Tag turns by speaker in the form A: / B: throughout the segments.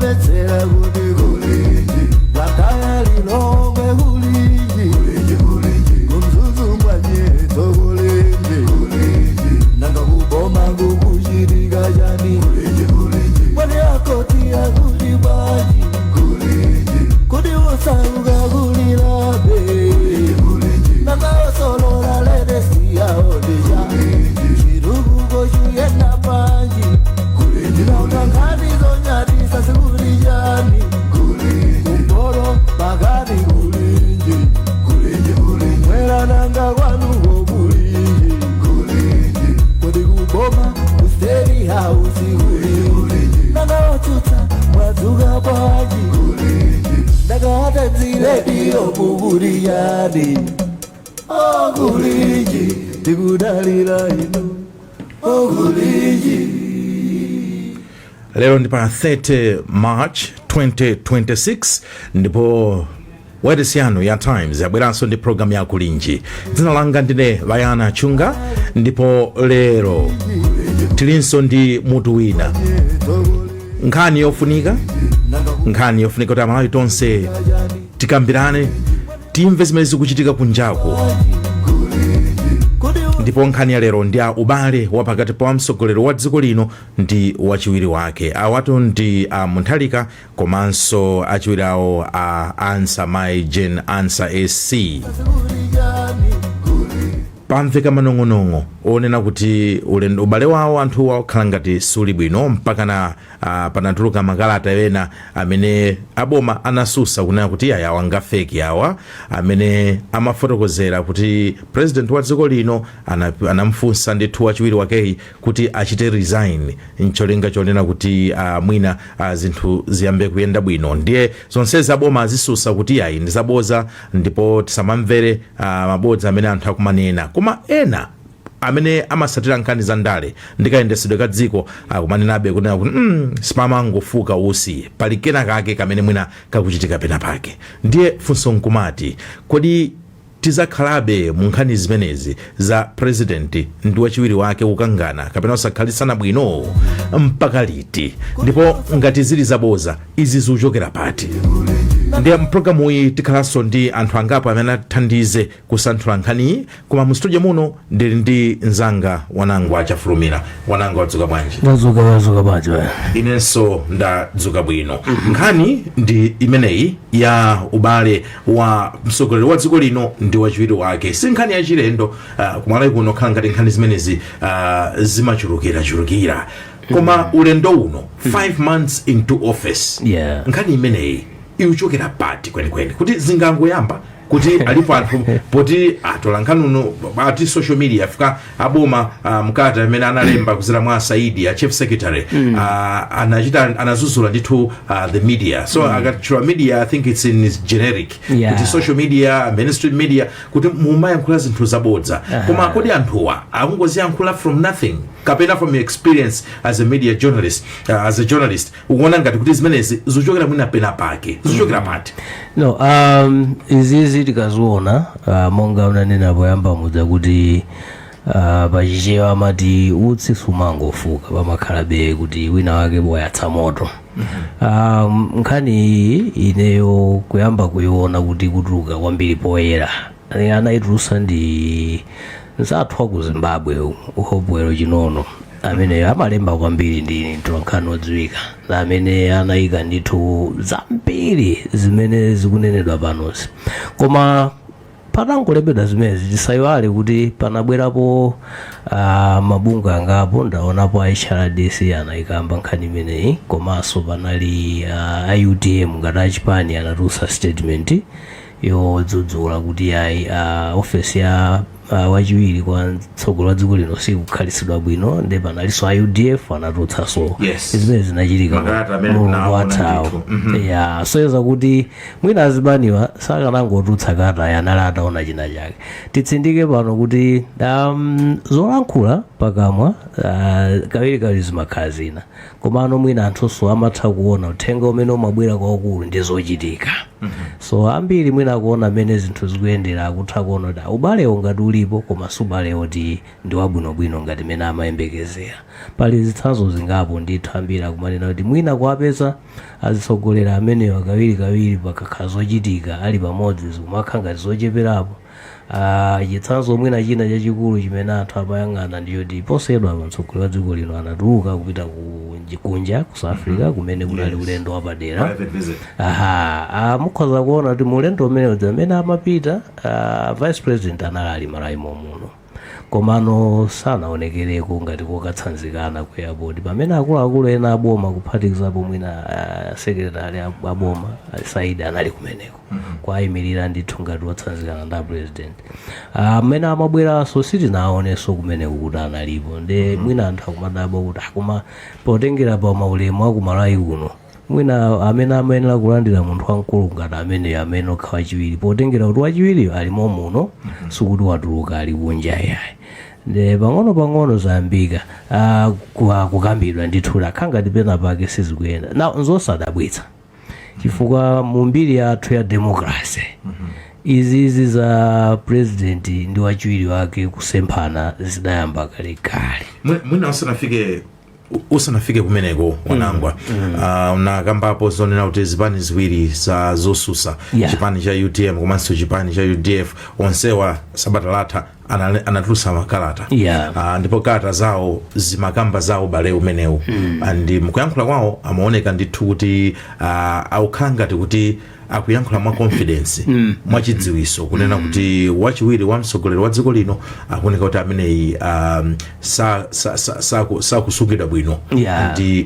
A: Tikumvetsera kuti kulinji, Blantyre, Lilongwe kulinji, kuMzuzu mwanyetso kulinji, nanga kuboma kukuchitika chani? Mwani akoti akuli bwanji? Kodi osauka kulilabe? Nanga osolola latest yaodesha chitukuko chuyenda panji? Nanga nkhani zonyadisa sikuli chani? Kumporo pakati kulinji, mwera nanga kwanuko kulinji? Kodi kuboma ku State House kulinji? Nanga otsutsa mwadzuka bwanji? Ndakata dzirediyo kukuli yani? Okulinji, tikudalira inu, okulinji.
B: Lero ndi pa 30 March 2026, ndipo wailesi yanu ya Times yabweranso ndi programu ya Kulinji. Dzina langa ndine Vayana Chunga, ndipo lero tilinso ndi mutu wina, nkhani yofunika, nkhani yofunika kuti Amalawi tonse tikambirane, timve zimene zikuchitika kunjaku. Ndipo nkhani ya lero ndi a ubale wa pakati pa mtsogoleri wa dziko lino ndi wachiwiri wake. Awatu ndi a Mutharika komanso achiwiri awo a Ansah, Mai Jane Ansah SC. Pamveka manong'onong'o onena kuti ulendo ubale wawo anthu wakhala ngati suli bwino, mpakana panatuluka makalata ena amene aboma anasusa kunena kuti aya awa nga fake awa, amene amafotokozera kuti president wa dziko lino anamfunsa ndithu wachiwiri wakeyi kuti achite resign ncholinga chonena kuti mwina zinthu ziyambe kuyenda bwino. Ndiye zonsezi aboma azisusa kuti ayi, ndizaboza, ndipo tisamamvere mabodza amene anthu akumanena. Koma ena amene amasatira nkhani za ndale ndi kayendesedwe ka dziko akumanenabe kunena kuti sipamangofuka usi, pali kena kake kamene mwina kakuchitika pena pake. Ndiye funso nkumati, kodi tizakhalabe mu nkhani zimenezi za president ndi wachiwiri wake kukangana kapena kusakhalisana bwino mpaka liti? Ndipo ngati zili zaboza, izi zikuchokera pati? Ndiye mpulogalamu iyi tikhalanso ndi anthu angapo amene athandize kusanthula nkhaniyi. Koma mu studio muno ndili ndi mzanga Wanangwa Chafulumira. Wanangwa, wadzuka bwanji?
C: Ndadzuka, wadzuka bwanji wewe?
B: Inenso ndadzuka bwino. Nkhani ndi imeneyi ya ubale wa mtsogoleri wa dziko lino ndi wachiwiri wake. Si nkhani yachilendo kumalawi kuno, khala ngati nkhani zimenezi zimachulukirachulukira. Koma ulendo uno, 5 months into office, nkhani imeneyi ikuchokera pati kwenikweni, kuti zingangoyamba kuti alipo anthu poti atola nkhani uno ati social media afika aboma mkati amene analemba kuzera mwa Saidi, a chief secretary, anachita anazuzula ndithu the media. So akatchula media, I think it's in generic, kuti social media, mainstream media, kuti mumayankhula zinthu zabodza. Koma kodi anthuwa akungoziyankhula from nothing, kapena from your experience as a media journalist, as a journalist, ukuona ngati kuti zimenezi zikuchokera mwina pena pake, zikuchokera pati?
C: No, izizi tikaziona, monga unanena poyamba muja kuti pachichewa amati utsi sumangofuka, pamakhalabe kuti wina wake boyatsa moto. Nkhani iyi ineyo kuyamba kuiona kuti kutuluka kwambiri poyera, anayitulusa ndi nzathu wa ku Zimbabwe, Hopewell Chinono, amene amalemba kwambiri, ndi mtolankhani odziwika, amene anayika ndithu zambiri zimene zikunenedwa panozi. Koma patangolembedwa zimenezi, tisayiwale kuti panabwerapo mabungwe angapo. Ndaonapo a HRDC anayikamba nkhani imeneyi, komanso panali a UTM ngati achipani anatulutsa statement yodzudzula kuti ayi, ofesi ya wachiwiri kwa mtsogoleri wa dziko lino sikukhalitsidwa bwino. Ndi panalinso a UDF anatulutsanso zimene zinachitika
B: Makalata amene
C: mulungu
B: tinawaona
C: wathawo.
B: ndithu.
C: Ya, soyeza kuti mwina azibaniwa sakanangotulutsa kalata, anali ataona china chake. Titsindike pano kuti zolankhula pakamwa kawirikawiri zimakhala zina, komano mwina anthunso amatha kuona uthenga umene umabwera kwakulu ndi zochitika. So ambiri mwina akuona mmene zinthu zikuyendera, akutha kuona kuti ubalewo ngati ulipo. ulipo, koma subale oti ndi wabwinobwino ngati mene amayembekezera. Pali zitsanzo zingapo ndithu. Ambiri akumanena kuti mwina kuwapeza azitsogolera amenewa kawirikawiri pakakhala zochitika ali pamodzi zikumakhala ngati zocheperapo. Chitsanzo mwina china chachikulu chimene anthu amayang'ana ndiyoti posachedwa pa mtsogoleri wa dziko lino anatuluka kupita kunja ku South Africa, kumene kunali ulendo wapadera.
B: Private visit.
C: Aha, mukhoza kuona kuti mulendo umene uja amene amapita, vice president anali ali Malawi muno, komano sanaonekereko ngati kokatsanzikana ku airport, pamene akuluakulu ena aboma, kuphatikizapo mwina secretary aboma Saidi, anali kumeneko kwayimirira ndithu ngati wotsanzikana ndi president. Mmene amabweranso sitinaonenso kumeneko kuti analipo. Nde mwina anthu akumadabwa kuti akuma potengera pa maulemu akumalawi kuno, mwina amene amayenera kulandira munthu wamkulu ngati ameneyo, amene okha wachiwiri, potengera kuti wachiwiriyo alimo muno, sikuti watuluka ali kunja yayi. Nde pang'ono pang'ono zayambika kukambidwa ndithu, lakha ngati pena pake sizikuyenda na. Nzosadabwitsa, chifukwa mu mbiri yathu ya democracy, izizi za president ndi wachiwiri wake kusemphana zidayamba kalekale.
B: Mwina usanafike kumeneko, Wanangwa, unakambapo zonena kuti zipani ziwiri za zosusa, chipani cha UTM komanso chipani cha UDF, onsewa sabata latha anatulutsa makalata. Ndipo kalata zawo zimakamba zawo ubale umenewu, and mukuyankhula kwawo amaoneka ndithu kuti akukhala ngati kuti akuyankhula mwa confidence, mwachidziwiso, kunena kuti wachiwiri wa mtsogoleri wa dziko lino akuoneka kuti ameneyi sakusungidwa bwino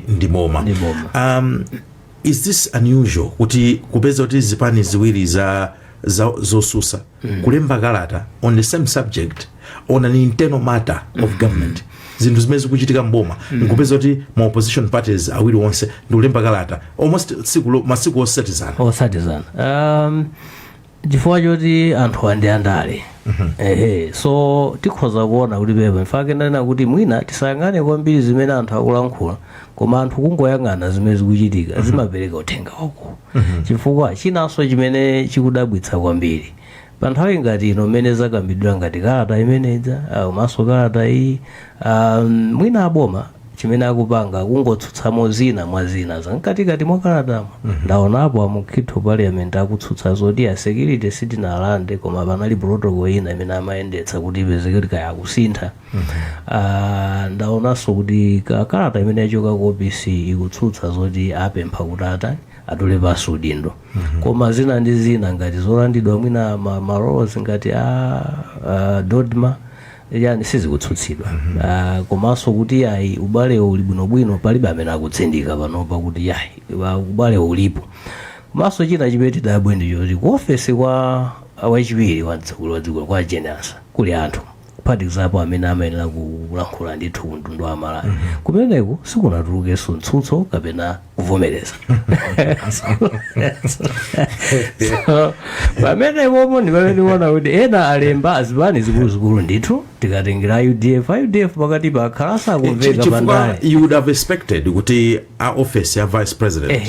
B: ndi boma.
C: Ndi boma.
B: Is this unusual kuti kupeza kuti zipani ziwiri za zosusa kulemba kalata on the same subject, on an internal matter of government, zinthu zimene zikuchitika mboma, nkupeza kuti ma opposition parties awiri onse ndikulemba kalata almost masiku osatizana?
C: Osatizana, chifukwa choti anthu andi andale. Ehe, so tikhoza kuona kuti pepa mfake ndanena kuti mwina tisayang'ane kwambiri zimene anthu akulankhula, koma anthu kungoyang'ana zimene zikuchitika zimapereka uthenga wako. Chifukwa chinanso chimene chikudabwitsa kwambiri pa nthawi ngati ino, mmene zakambidwira ngati kalata imeneja, komanso kalata iyi, mwina aboma chimene akupanga kungotsutsamo zina mwa zina zamkatikati mwa kalatamo. Ndaonapo amukhitho parliament akutsutsa zoti a security sitinalande, koma panali protocol ina imene amayendetsa kuti ipezeke kuti kaya akusintha. Ndaonanso kuti kalata imene yachoka ku OPC ikutsutsa zoti apempha kuti atani, atule pansi udindo, koma zina ndi zina ngati zolandidwa mwina ma roles ngati a DoDMA yani sizikutsutsidwa. Komanso kuti ayi, ubale uli bwinobwino, palibe amene akutsindika panopa kuti yayi, ubale ulipo. Komanso china chimene tidabwe ndichoti ku ofesi kwa wachiwiri wa mtsogoleri wa dziko, kwa Jane Ansah, kuli anthu kuphatikizapo amene amayenera kulankhula ndithu mtundu wa Malawi. Kumeneku sikunatulukenso mtsutso kapena kuvomereza. So pamene popo ndi pamene tiona kuti ena alemba azipani zikuluzikulu ndithu. Tikatengera UDF, UDF pakati pa akhala sakumveka
B: Chifukwa
C: pandale.
B: you would have expected kuti a office ya vice president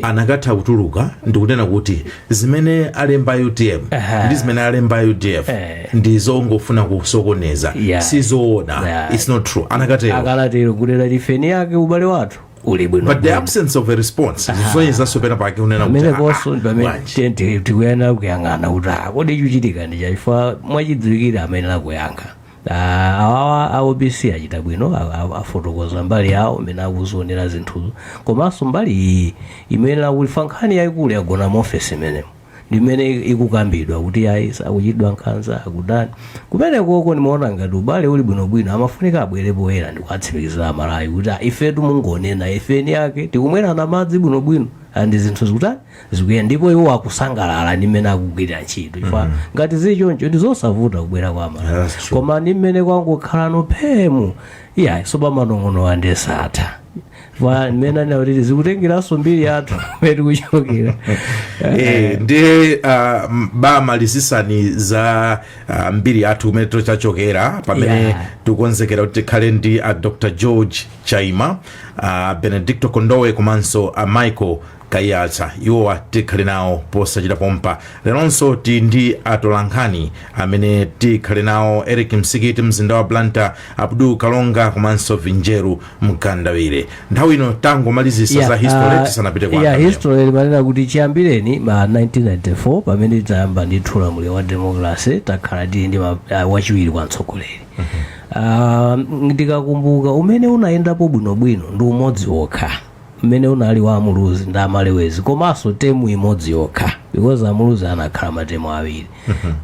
B: anakatha kutuluka ndikunena kuti zimene alemba UTM ndi zimene alemba UDF ndi zongofuna kusokoneza, sizoona, it's not true, anakatero.
C: Akalatero kunena ifeni yake ubale wathu uli bwino.
B: But the absence of a response zisonyezanso pena pake kunena kuti
C: pamene
B: ah,
C: konso pamene
B: bwanji.
C: Tikuyenera kuyang'ana kuti kodi chikuchitika ndi chifukwa mwachidziwikire amayenera kuyankha. Awawa a OPC achita bwino, afotokoza mbali yawo imene akuzionera zinthuzo, komanso mbali iyi imayenera kuti fa nkhani yayikulu yagona mu ofesi imenemo, ndimene ikukambidwa kuti ayi, akuchitidwa nkhanza, akutani kumenekoko. Ndimaona ngati ubale uli bwinobwino, amafunika abwere poyera ndikuatsimikizira Amalawi kuti ifetu mungonena ifeni yake tikumwerana madzi bwinobwino andi zinthu zikutani, zikuyenda, ndipo iwo akusangalala ndi mmene akugwirira ntchito. Chifukwa ngati zili choncho, ndi zosavuta kubwera kwa Amalawi.
B: That's true.
C: Koma ndi mmene kwangokhala phemu, iya, so pamanong'ono andesatha pa mmene anena kuti zikutengeranso mbiri yathu mmene tikuchokera.
B: Ndiye bamalizisani za mbiri yathu kumene tochachokera, pamene tikukonzekera kuti tikhale ndi a Dr George Chaima, Benedicto Kondowe komanso a Michael. Kaiyatsa. Iwowa tikhale nawo posachita pompa. Leronso tili ndi atolankhani amene tikhale nawo: Eric Msikiti, mzinda wa Blantyre, Abdul Kalonga komanso Vinjeru Mkandawire. Nthawi ino tangomalizisa za history tisanapite kwa anthu.
C: History limanena kuti chiyambireni ma 1994, pamene tayamba ndithu ulamuliro wa democracy, takhala tili ndi wachiwiri kwa mtsogoleri. Ndikakumbuka, umene unayendapo bwinobwino ndi umodzi wokha, mmene unali wa Amuluzi ndi Amalewezi, komanso term imodzi yokha, because Amuluzi anakhala ma term awiri.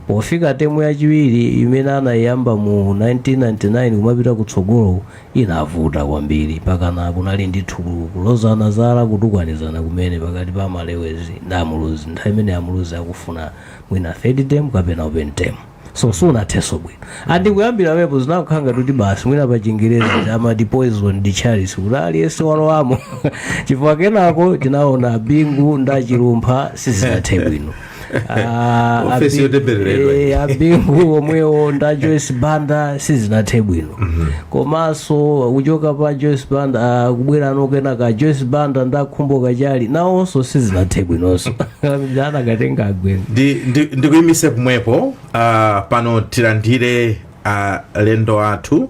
C: Pofika term yachiwiri imene anayiyamba mu 1999 kumapita kutsogolo, inavuta kwambiri, pakana kunali ndithu kulozana zala, kutukwanizana kumene pakati pa Amalewezi ndi Amuluzi, nthawi imene Amuluzi akufuna mwina third term kapena open term. So sunathenso bwino. Andikuyambira pamenepo zinakhala ngati kuti basi, mwina pa Chingerezi amati poison the chalice, kuti aliyense walowamo, chifukwa kenako tinaona Bingu ndachilumpha, sizinathe bwino.
B: Ofesi yotembereredwa.
C: Abingu omwewo nda Joyce Banda, sizinathe bwino. Komanso kuchoka pa Joyce Banda, kubwera kenaka Joyce Banda ndakhumbo Kachali, nawonso sizinathe bwinonso, anakatenga agwengo.
B: Ndikuyimise pomwepo. Pano tilandire alendo athu.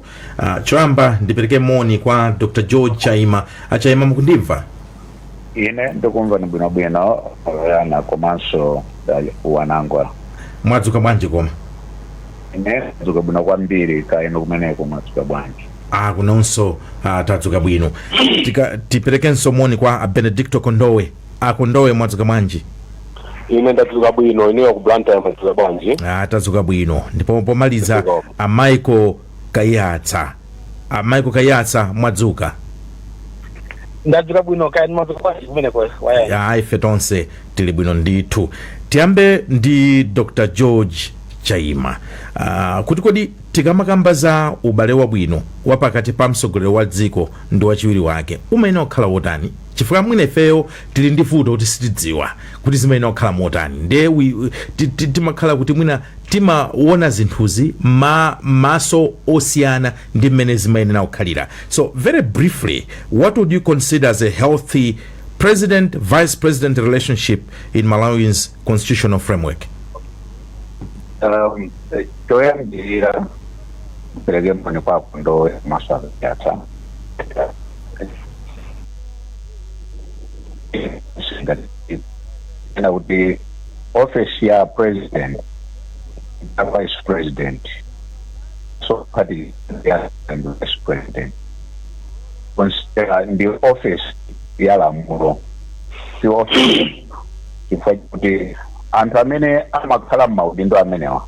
B: Choyamba ndipereke moni kwa Dr George Chaima. Achaima, mukundimva?
D: Ine ndikumva ni bwinobwino yana, komanso wanangwa.
B: Mwadzuka bwanji koma?
D: Ine ndadzuka bwino kwambiri. Kaino kumeneko mwadzuka bwanji?
B: Kunonso tadzuka bwino. Tiperekenso moni kwa Benedicto Kondowe. Akondowe, mwadzuka bwanji?
E: Ine ndadzuka bwino. Ineyo ku Blantyre mwadzuka bwanji?
B: Tadzuka bwino. Ndipo pomaliza,
E: Tadzuka.
B: a Michael Kaiyatsa. A Michael Kaiyatsa, mwadzuka?
F: Ndadzuka bwino. Kaya mwadzuka bwanji kumeneko wayani?
B: Ya, ife tonse tili bwino ndithu. Tiyambe ndi Dr George Chaima, kuti kodi tikamakamba za ubale wabwino wapakati pa mtsogoleri wa dziko ndi wachiwiri wake, umayenera kukhala wotani? Chifukwa mwina ifeyo tili ndi vuto kuti sitidziwa kuti zimayenera kukhala motani, ndiye timakhala kuti mwina timaona zinthuzi maso osiyana ndi mmene zimayenera kukhalira. So very briefly, what would you consider as a healthy president vice president relationship in Malawi's constitutional framework?
D: Choyambirira pereke moni kwa Kondowe komanso Akaiyatsa. Ena kuti office ya president na vice president, so party ya and vice president consider ndi office ya lamulo, si office, chifukwa kuti anthu amene amakhala m'maudindo amenewa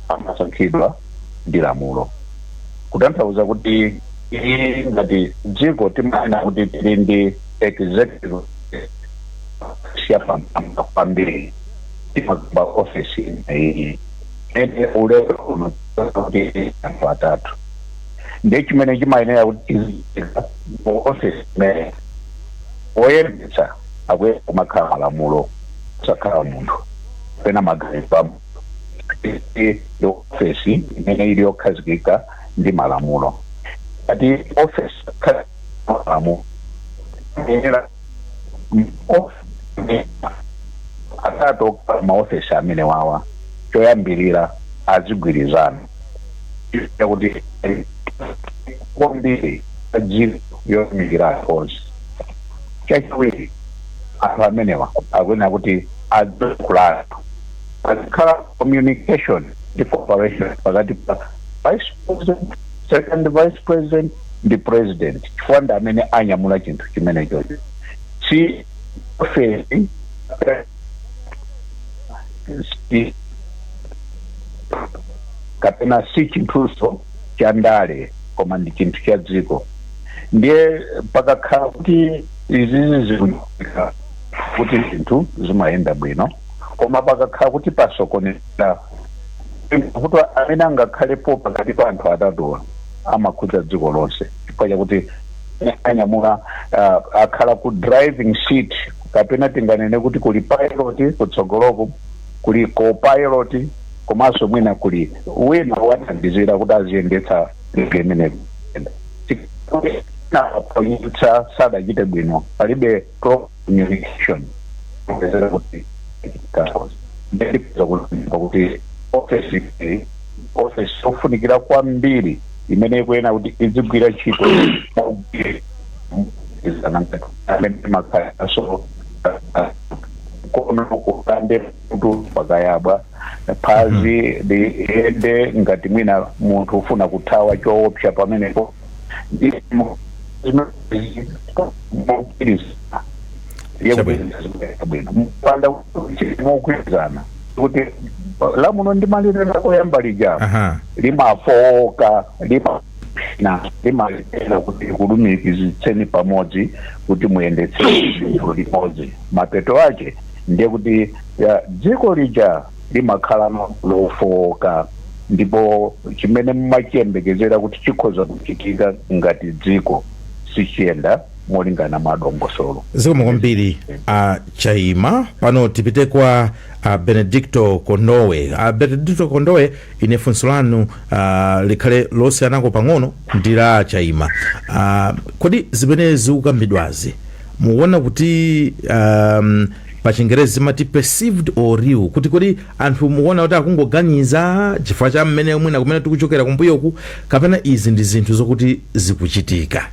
D: amasankhidwa ndi lamulo, kutanthauza kuti ili ngati dziko timanena kuti tili ndi executive yapamwamba kwambiri, timakamba office imeneyi ene ulendo uno kuti anthu atatu, ndiye chimene chimayenera kuti chizichitika mu office imene woyendetsa akuyenera kumakhala malamulo, kusakhala munthu kapena maganizo a munthu. Ndi ofesi imene ili yokhazikika ndi malamulo. Kati ofesi malamulo yenera atatu okhala maofesi amene wawa, choyambirira azigwirizana kuti kwambiri dziko yoyimikira anthu onse. Chachiwiri, anthu amenewa akuyenera kuti azikulana, azikhala communication ndi cooperation pakati pa vice president, second vice president ndi president, chifukwa ndi amene anyamula chinthu chimenechocho. Si ofesi si kapena si chinthuso cha ndale, koma ndi chinthu cha dziko. Ndiye pakakhala kuti izizi zikuchitika, kuti zinthu zimayenda bwino, koma pakakhala kuti pasokonera, kuti amene angakhalepo pakati pa anthu atatuwa amakhudza dziko lonse, chifukwa chakuti anyamula akhala ku driving seat, kapena tinganene kuti kuli pilot kutsogoloko, kuli co-pilot, komanso mwina kuli wina wathandizira kuti aziyendetsa ndege imene. Naponyitsa sadachite bwino, palibe proper communication kupezera kuti ndipeza kuti office iyi, office yofunikira kwambiri imene ikuyenera kuti izigwira ntchito amene makhaso kono kupande mutu pakayabwa phazi liyende ngati mwina munthu ufuna kuthawa choopsa pamenepo mogwirizana bwino mupanda mogwirizana kuti lamuno ndi malire lakoyamba lija limafowoka, limana limalera kuti kulumikizitseni pamodzi kuti muyendetse zinthu limodzi. Mapeto ake ndiye kuti ya, dziko lija limakhala lofowoka ndipo chimene mumachiyembekezera kuti chikhoza kuchitika ngati dziko sichiyenda molingana mwa dongosolo.
B: Zikomo kwambiri a Chaima. Pano tipite kwa a Benedicto Kondowe. A Benedicto Kondowe, ine funso lanu likhale losiyanako pang'ono ndi la Chaima. Kodi zimene zikukambidwazi mukuona kuti pa Chingerezi zimati perceived or real, kuti kodi anthu mukuona kuti akungoganiza chifukwa cha mmene mwina kumene tikuchokera kumbuyoku, kapena izi ndi zinthu zokuti zikuchitika?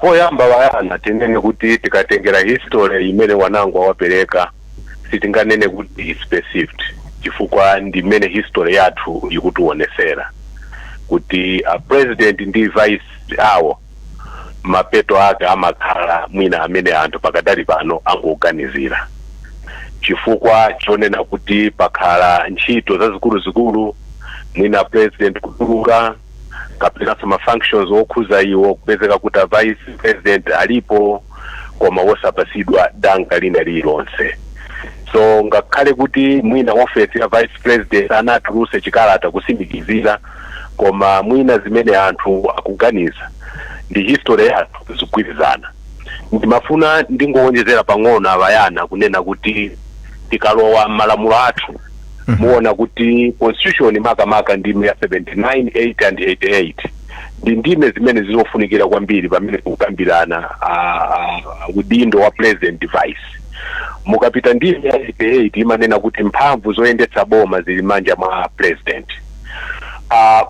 E: Poyamba wayana tinene kuti tikatengera history imene wanango wapereka, sitinganene kuti is perceived, chifukwa ndi mmene history yathu ikutionesera kuti a president ndi vice awo mapeto ake amakhala mwina amene anthu pakadali pano angoganizira, chifukwa chonena kuti pakhala ntchito zazikuluzikulu, mwina president kutuluka kapenanso ma functions okhuza iwo kupezeka kuti a vice president alipo koma wosapasidwa danga lina lililonse. So ngakhale kuti mwina office ya vice president anatuluse chikalata kusimikizira, koma mwina zimene anthu akuganiza ndi history yathu zikugwirizana. Ndimafuna ndingowonjezera pang'ono abayana kunena kuti tikalowa m'malamulo athu muona kuti constitution, makamaka ndime ya 79, 8 and 88, ndi ndime zimene zizofunikira kwambiri pamene tikukambirana udindo wa president, vice. Mukapita ndime ya 88, imanena kuti mphamvu zoyendetsa boma zili manja mwa president.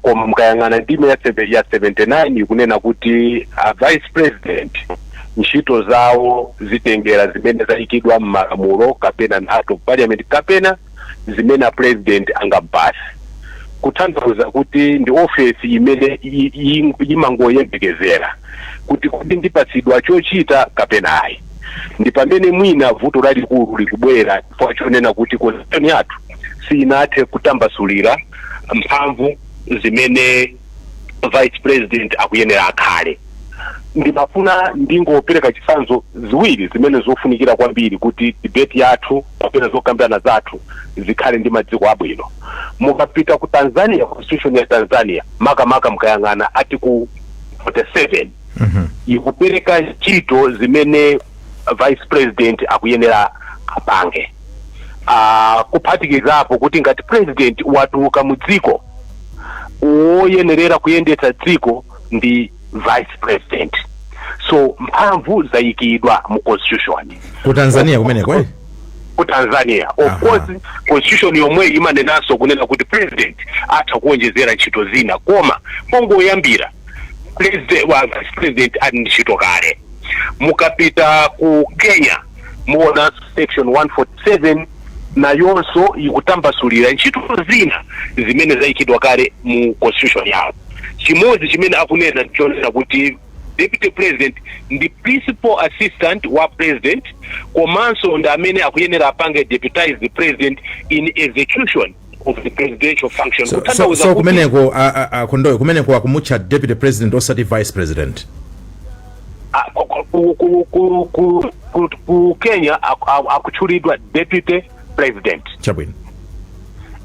E: Koma mukayang'ana ndime ya 79, ikunena kuti vice president ntchito zawo zitengera zimene zayikidwa m'malamulo kapena act of parliament kapena zimene a president angampase, kutanthauza kuti ndi ofesi imene imangoyembekezera kuti ndipatsidwa chochita kapena ayi. Ndi pamene mwina vuto lalikulu likubwera, chifukwa chonena kuti constitution yathu sinathe kutambasulira mphamvu zimene vice president akuyenera akhale. Ndimafuna ndingopereka chitsanzo ziwiri zimene zofunikira kwambiri kuti debate yathu kapena zokambirana zathu zikhale ndi madziko abwino. Mukapita ku Tanzania, constitution ya Tanzania, makamaka mukayang'ana article 47, ikupereka ntchito zimene vice president akuyenera apange, kuphatikizapo kuti ngati president watuluka mu dziko, woyenerera kuyendetsa dziko ndi vice president. So mphamvu zayikidwa mu constitution.
B: Ku Tanzania kumeneko, eh?
E: Ku Tanzania, of course. Constitution yomwe imanenanso kunena kuti president atha kuwonjezera ntchito zina, koma pongoyambira president wa vice president ali ndi ntchito kale. Mukapita ku Kenya, muona section 147 nayonso ikutambasulira ntchito zina zimene zayikidwa kale mu constitution yawo. Chimodzi chimene akunena nchonena kuti deputy president ndi principal assistant wa president, komanso ndi amene akuyenera apange deputize the president in execution of the presidential function. Kutanthauza
B: So
E: kuti
B: kumeneko a Kondowe, kumeneko akumutcha deputy president osati vice president?
E: Ah, ku Kenya akutchulidwa deputy president.
B: Chabwino.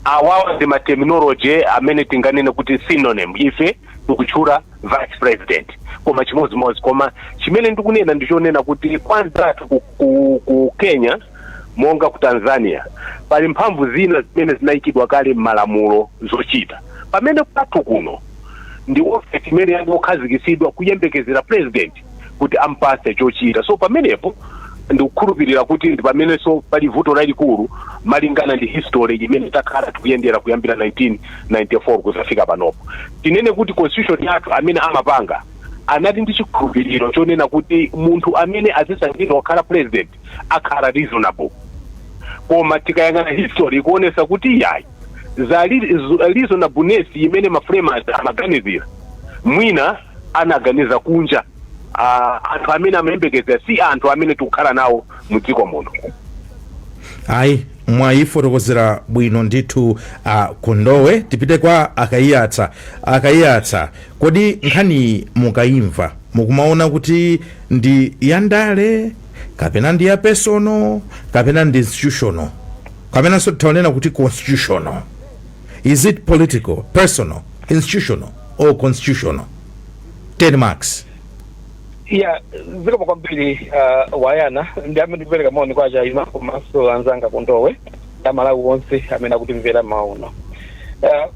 E: Awawa ndi ma terminology amene tinganene kuti synonym. Ife tikutchula vice president, koma chimodzimodzi. Koma chimene ndikunena ndichonena kuti kwanzathu ku Kenya monga ku Tanzania pali mphamvu zina zimene zinayikidwa kale m'malamulo zochita, pamene kwathu kuno Ndi office imene yangokhazikitsidwa kuyembekezera president kuti ampase chochita. So pamenepo ndikukhulupirira kuti ndi pamenenso pali vuto lalikulu, malingana ndi history imene takhala tikuyendera kuyambira 1994 kuzafika panopo. Tinene kuti constitution yathu, amene amapanga anati ndi chikhulupiriro chonena kuti munthu amene azisankhidwa kukhala president akhala reasonable, koma tikayang'ana history ikuonesa kuti yayi, za reasonableness imene ma framers amaganizira, mwina anaganiza kunja, anthu amene amayembekezera si anthu amene tikukhala nawo mu dziko muno.
B: Ayi, mwayifotokozera bwino ndithu, Kondowe. Tipite kwa Akayiyatsa. Akayiyatsa, kodi nkhani mukayimva mukumaona kuti ndi yandale kapena ndi ya personal kapena ndi institutional, kapenanso titaonena kuti constitutional? Is it political, personal, institutional or constitutional? 10 marks.
F: Ya, zikomo kwambiri, Wayana. Ndi amene ndikupereka moni kwa Chaima komanso anzanga Kondowe, Amalawi onse amene akutimvera mauno.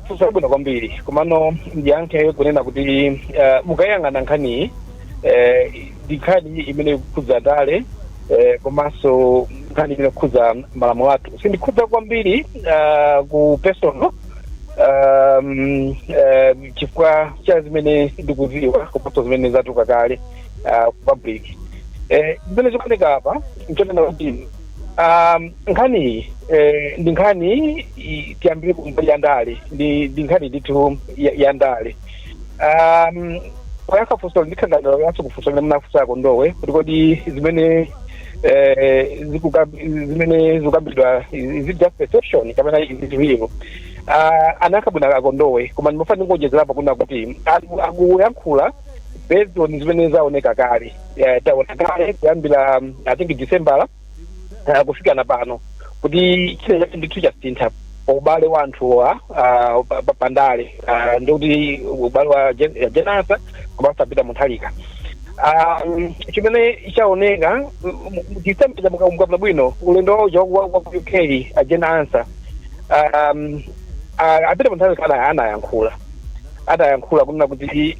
F: Funso labwino kwambiri, komano ndiyankhe kunena kuti mukayang'ana nkhaniyi, ndi nkhani imene ikukhudza ndale, komanso nkhani imene ikukhudza malamulo athu. Sindikhudza kwambiri ku personal, chifukwa cha zimene ndikuziwa komanso zimene zatuluka kale ku public. Zimene zikuoneka apa nchonena kuti nkhaniyi ndi nkhani tiyambire kumbali ya ndale, ndi nkhani ndithu ya ndale. Poyankha funso, ndikhanganiraso kufunso limene munafunsa Kondowe kuti kodi zimene zimene zikukambidwa, is it just perception kapena is it real? Anayankha bwino Akondowe, koma ndimafuna ndingonjezerapo kuna kuti anthu akuyankhula based on zimene zaoneka kale. Taona kale kuyambira I think December kufika na pano kuti china chake ndithu chasintha pa ubale wa anthuwa pandale, ndikuti ubale wa Jane Ansah komanso Peter Mutharika. Chimene chaoneka December, mukapita bwino ulendo wawo wa ku UK, a Jane Ansah, a Peter Mutharika anayankhula kunena kuti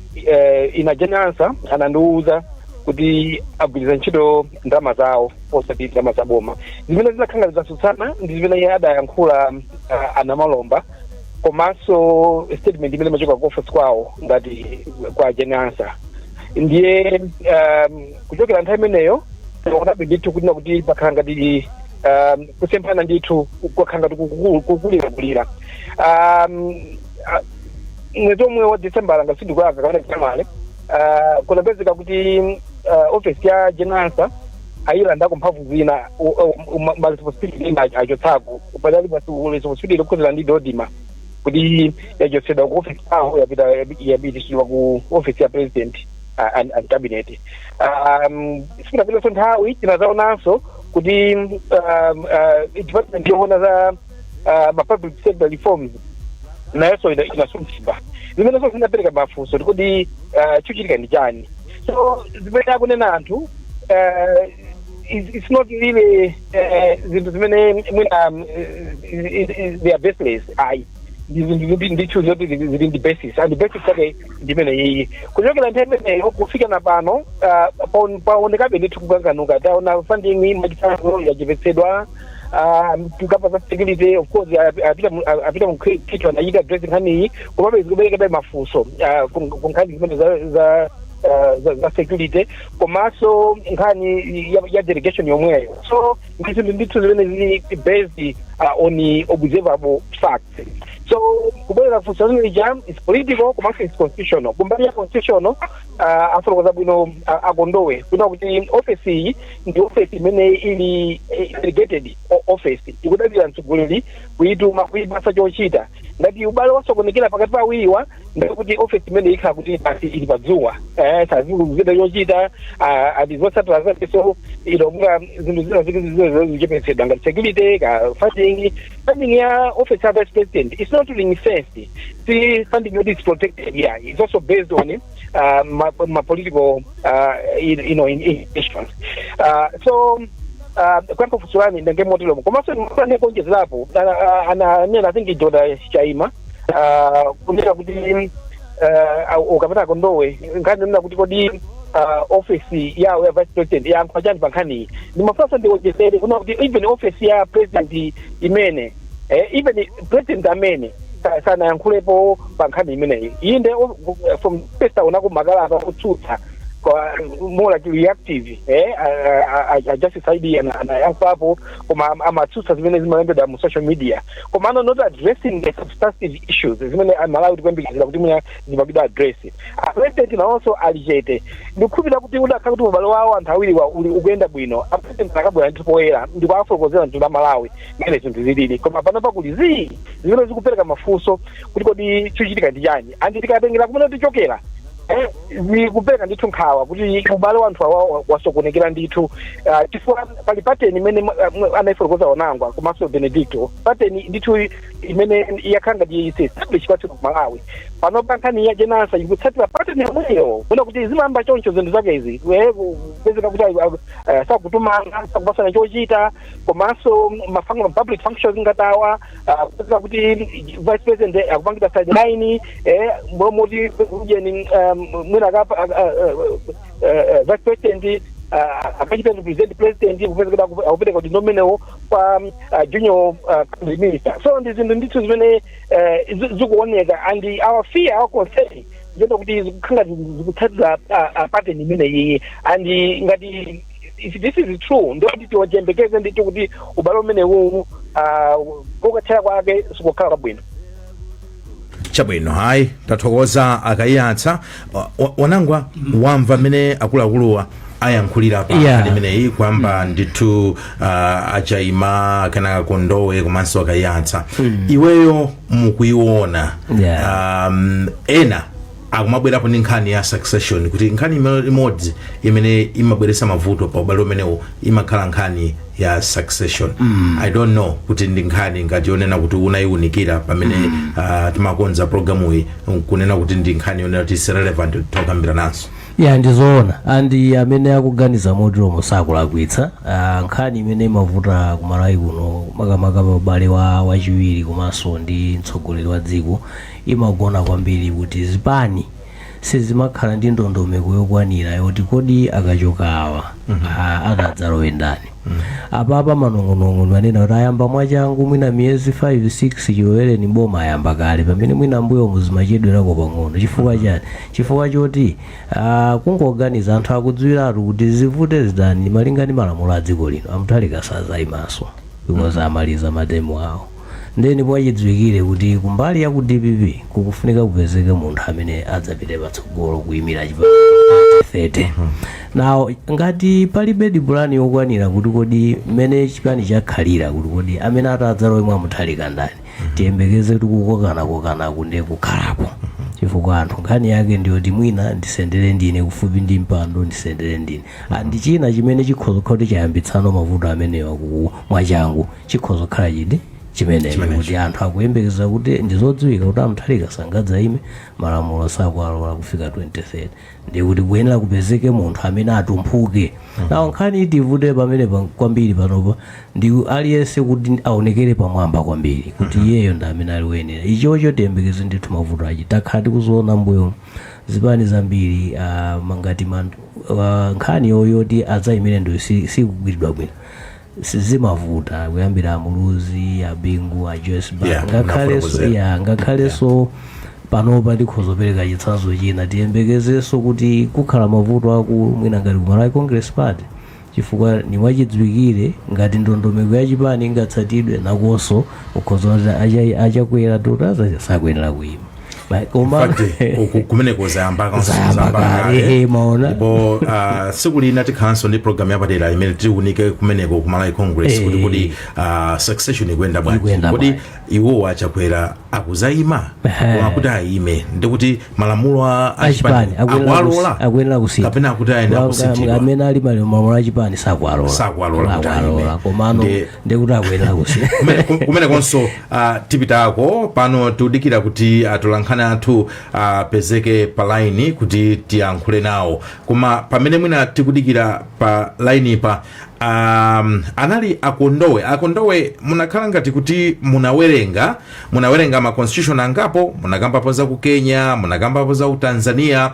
F: ina Jane Ansah anandiuza kuti agwiritsa ntchito ndalama zawo osati ndalama za boma, zimene zinakhala zatsutsana ndi zimene iye adayankhula Anamalomba, komanso statement imene imachoka ku office kwawo ngati kwa Jane Ansah. Ndiye kuchokera nthawi imeneyo taonabe ndithu kunena kuti pakhala ngati kusemphana ndithu, kwakhala ngati kukulirakulira. Mwezi omwe wa December, ngati sindikuyaka kapena January, kunapezeka kuti office ya Jane Ansah ayilandako mphamvu zina, ma responsibility ina achotsako. Padali pa responsibility yokhuzana ndi DoDMA kuti yachotsedwa ku office yawo, yapita, yapitisidwa ku office ya president and cabinet. Sikunapitenso nthawi, tinazaonanso kuti department yoona za ma public sector reforms nayonso inasunthidwa, zimenenso zinapereka mafunso kuti chikuchitika ndi chani. So zimene akunena anthu it's not really zinthu zimene mwina they are baseless, ayi. Ndi zinthu ndithu zoti zili ndi basis, and basis yake ndimene iyi. Kuchokera nthawi imeneyo kufika na pano, paonekabe ndithu kukanganuka. Taona funding mwachitsanzo yachepetsedwa. Tukapa za security, of course apita mukhicho anachita address nkhaniyi, komabe zikuberekabe mafunso ku nkhani zimene za security komanso nkhani ya delegation yomweyo. So ndi zinthu ndithu zimene zili based on observable facts. So kubwerera funso limene lija, is political komanso is constitutional. Kumbali ya constitutional, afotokoza bwino Akondowe kuna kuti office iyi ndi office imene ili delegated office, ikudalira mtsogoleri kuyituma, kuyipasa chochita. Ngati ubale wasokonekera pakati pa awiriwa, ndikuti office imene ikhala kuti basi ili padzuwa, sazikuzida chochita, ati zotsatira zake so ilomwa zinthu zina zike zichepetsedwa ngati security ka funding. Funding ya office ya vice president is not ring fenced, si funding yoti is protected. Yeah, it's also based on ma political intentions. So kuyankha funso lani ndenge moteromo. Komanso ndimafuna kuonjezerapo, ananena, I think Dr Chaima, kunena kuti Ukapita Kondowe, nkhani nena kuti kodi office yawo ya vice president yankha chani pa nkhaniyi? Ndimafunanso ndiwonjezere kuna kuti even office ya president imene, even president amene sanayankhulepo pa nkhani imeneyi. Inde, from pesta unako makalata otsutsa kwa more like reactive, a Justice Saidi anayankhapo, koma amatsutsa zimene zimalembedwa mu social media, koma ano not addressing the substantive issues zimene Amalawi tikuyembekezera kuti mwina zimapita address. A president nawonso ali chete. Ndikukhulupirira kuti udakhala kuti ubale wawo anthu awiriwa uli ukuyenda bwino, a president akabwera ndithu poyera ndikuafotokozera mtundu wa Malawi mmene zinthu zilili. Koma pano pakuli zii zimene zikupereka mafunso kuti kodi chikuchitika ndi chani? And tikatengera kumene tichokera, zikupereka ndithu nkhawa kuti ubale wa anthu awa wasokonekera ndithu, chifukwa pali pattern imene anayifotokoza Onangwa komanso Benedicto, pattern ndithu imene yakhala ngati establish kwathu ku Malawi. Pano pa nkhani ya Jane Ansah ikutsatira pattern yomweyo, kuna kuti zimayamba choncho zinthu zake izi, kupezeka kuti sakutumana, sakupasana chochita, komanso public functions ngatawa, kupezeka kuti vice president akupangidwa sideline, momoti ujeni mwina akapa vice president akachita represent president, kupezeka akupereka kuti ndomenewo kwa junior cabinet minister. So ndi zinthu ndithu zimene zikuoneka, and our fear, our concern zendo kuti zikukhala zikutsatira pattern imeneyi. And ngati if this is true, ndoti tiwachembekeze ndithu kuti ubale umenewu kukathera kwake sikukhala kwabwino.
B: Chabwino, hayi, tathokoza akayiyatsa. Wanangwa, wamva mmene akuluakuluwa ayankhulira pa nkhani imeneyi, kwamba ndithu achaima kana Kondowe komanso akayiyatsa. Iweyo mukuiona? Ena akumabwerapo ndi nkhani ya succession, kuti nkhani imodzi imene imabweretsa mavuto pa ubale umenewu imakhala nkhani ya succession. I don't know kuti ndi nkhani ngati yonena kuti unayiwunikira pamene timakonza programuyi, kunena kuti ndi nkhani yonena kuti is relevant tokambira nanso.
C: Ya, ndizoona, and amene akuganiza moteromo sakulakwitsa. Nkhani imene imavuta kumalawi kuno, makamaka pa ubale wa wachiwiri komanso ndi mtsogoleri wa dziko, imagona kwambiri kuti zipani sizimakhala ndi ndondomeko yokwanira yoti kodi akachoka awa, atadzalowe ndani? Apapa manong'onong'o manena kuti ayamba mwachangu, mwina miyezi 5 6 chilowereni boma ayamba kale, pamene mwina mbuyo muzimachedwerako pang'ono. Chifukwa chani? Chifukwa choti kungoganiza anthu akudziwiratu kuti zivute zidani, malinga ndi malamulo a dziko lino, amuthalika sazayimanso because amaliza ma term awo. Ndeni mwachidziwikire kuti kumbali ya ku DPP kukufunika kupezeke munthu amene adzapite patsogolo kuyimira chipani 30. Now ngati palibe pulani yokwanira kuti kodi mmene chipani chakhalira, kuti kodi amene atadzalowe mwamuthalika ndani, tiyembekeze kuti kukokanakokanaku ndiye kukhalapo, chifukwa anthu nkhani yake ndiyoti mwina ndisendere ndine kufupi ndi mpando, ndisendere ndine. And china chimene chikhoza kukhala kuti chayambitsano mavuto amenewa ku mwachangu chikhoza kukhala chiti? Chimenecho.
B: Chimenecho.
C: Kuti anthu akuyembekeza kuti ndizodziwika kuti amuthalika sangadzayime, malamulo sakualola kufika 2030, ndiye kuti kuyenera kupezeke munthu amene atumphuke nawo. Nkhani itivute pamene kwambiri panopa ndi aliyense kuti aonekere pamwamba kwambiri kuti iyeyo ndi amene ali woyenera. Ichocho tiyembekeze ndithu mavuto achi takhala tikuziona mbuyo zipani zambiri, ngati nkhani yoyoti adzayimire ndo sikugwiridwa bwino, sizimavuta kuyambira amuluzi, abingu, a Joyce Banda, ngakhalenso
B: Unafotokozera.
C: Ya, ngakhalenso panopa ndikhoza kupereka chitsanzo china. Tiyembekezenso kuti kukhala mavuto akulu mwina ngati ku Malawi Congress Party, chifukwa ni mwachidziwikire ngati ndondomeko ya chipani ingatsatidwe, nakonso ukhoza kuti achakwera totaza sakuyenera kuyima. Koma
B: In fact, uku kumeneko zayamba.
C: Zayamba kale, maona.
B: Ndipo tsiku lina tikhalanso ndi program yapadera imene tiunike kumeneko ku Malawi Congress kuti kodi succession ikuyenda bwanji?
C: Ikuyenda
B: Kodi
C: bwanji?
B: Iwowo achakwera akuzayima? Koma kuti ayime, ndikuti malamulo a
C: achipani
B: achipani akuwalola
C: akuyenera kusintha
B: kapena akuti ayenda kusinthidwa?
C: Amene ali malamulo achipani sakuwalola.
B: Sakuwalola kuti ayime.
C: Sakuwalola, komano ndikuti akuyenera kusintha.
B: Kumenekonso tipitako. Pano tikudikira kuti atolankhani. atolankhani athu apezeke pa line kuti tiyankhule nawo. Koma pamene mwina tikudikira pa line pa anali Akondowe. Akondowe, munakhala ngati kuti munawerenga ma constitution angapo, munakambapo za ku Kenya, munakambapo za ku Tanzania.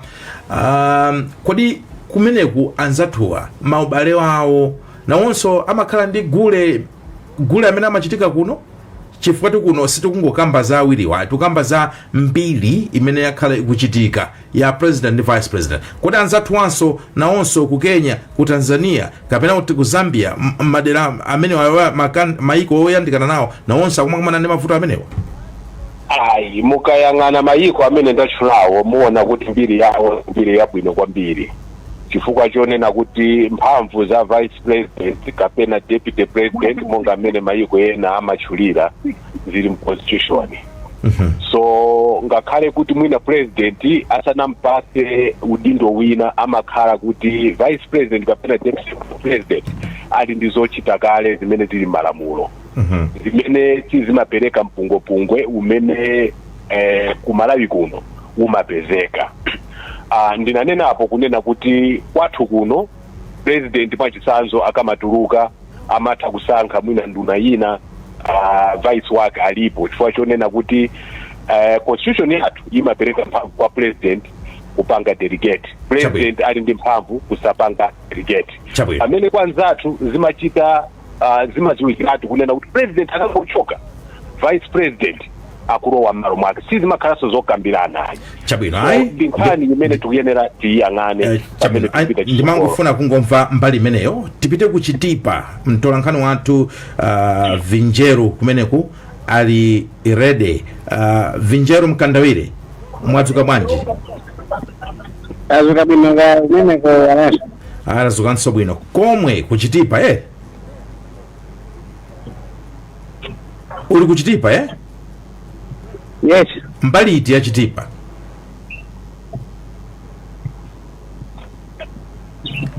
B: Kodi kumeneku anzathuwa maubale wawo nawonso amakhala ndi gule gule amene amachitika kuno? Chifukwa tikuno sitikungokamba za awiriwa, tikukamba za mbiri imene yakhala ikuchitika ya president ndi vice president. Kodi anzathuwanso nawonso ku Kenya, ku Tanzania kapena kuti ku Zambia, madera amene maiko oyandikana nawo, nawonso akumakumana ndi mavuto amenewa?
E: Ayi, mukayang'ana mayiko amene ndatchulawo, muona kuti mbiri yawo mbiri yabwino kwambiri, chifukwa chonena kuti mphamvu za vice president kapena deputy president, monga amene mayiko ena amatchulira, zili mu constitution. So ngakhale kuti mwina president asanampase udindo wina, amakhala kuti vice president kapena deputy president ali ndi zochita kale zimene zili m'malamulo, zimene sizimapereka mpungwepungwe umene kumalawi kuno umapezeka. Ndinanenapo kunena kuti kwathu kuno president, mwachitsanzo, akamatuluka amatha kusankha mwina nduna ina, vice wake alipo, chifukwa chonena kuti constitution yathu imapereka mphamvu kwa president kupanga delegate. President ali ndi mphamvu kusapanga delegate, pamene kwa anzathu zimachita zimadziwikiratu kunena kuti president akangochoka, vice president akulowa m'malo mwake, sizimakhalanso zokambirana ayi.
B: Chabwino.
E: So,
B: ayi
E: ndi nkhani imene tikuyenera tiyiyang'ane pamene
B: Chabwino.
E: tikupita chitsogolo.
B: Ndimangofuna kungomva mbali imeneyo. Tipite ku Chitipa, mtolankhani wathu Vinjeru kumeneku ali ready. Vinjeru Mkandawire, mwadzuka bwanji?
G: Azuka bwino nga kumeneko anaso?
B: Azukanso bwino komwe ku Chitipa. Uli ku Chitipa, eh?
G: Yes.
B: Mbali iti ya Chitipa,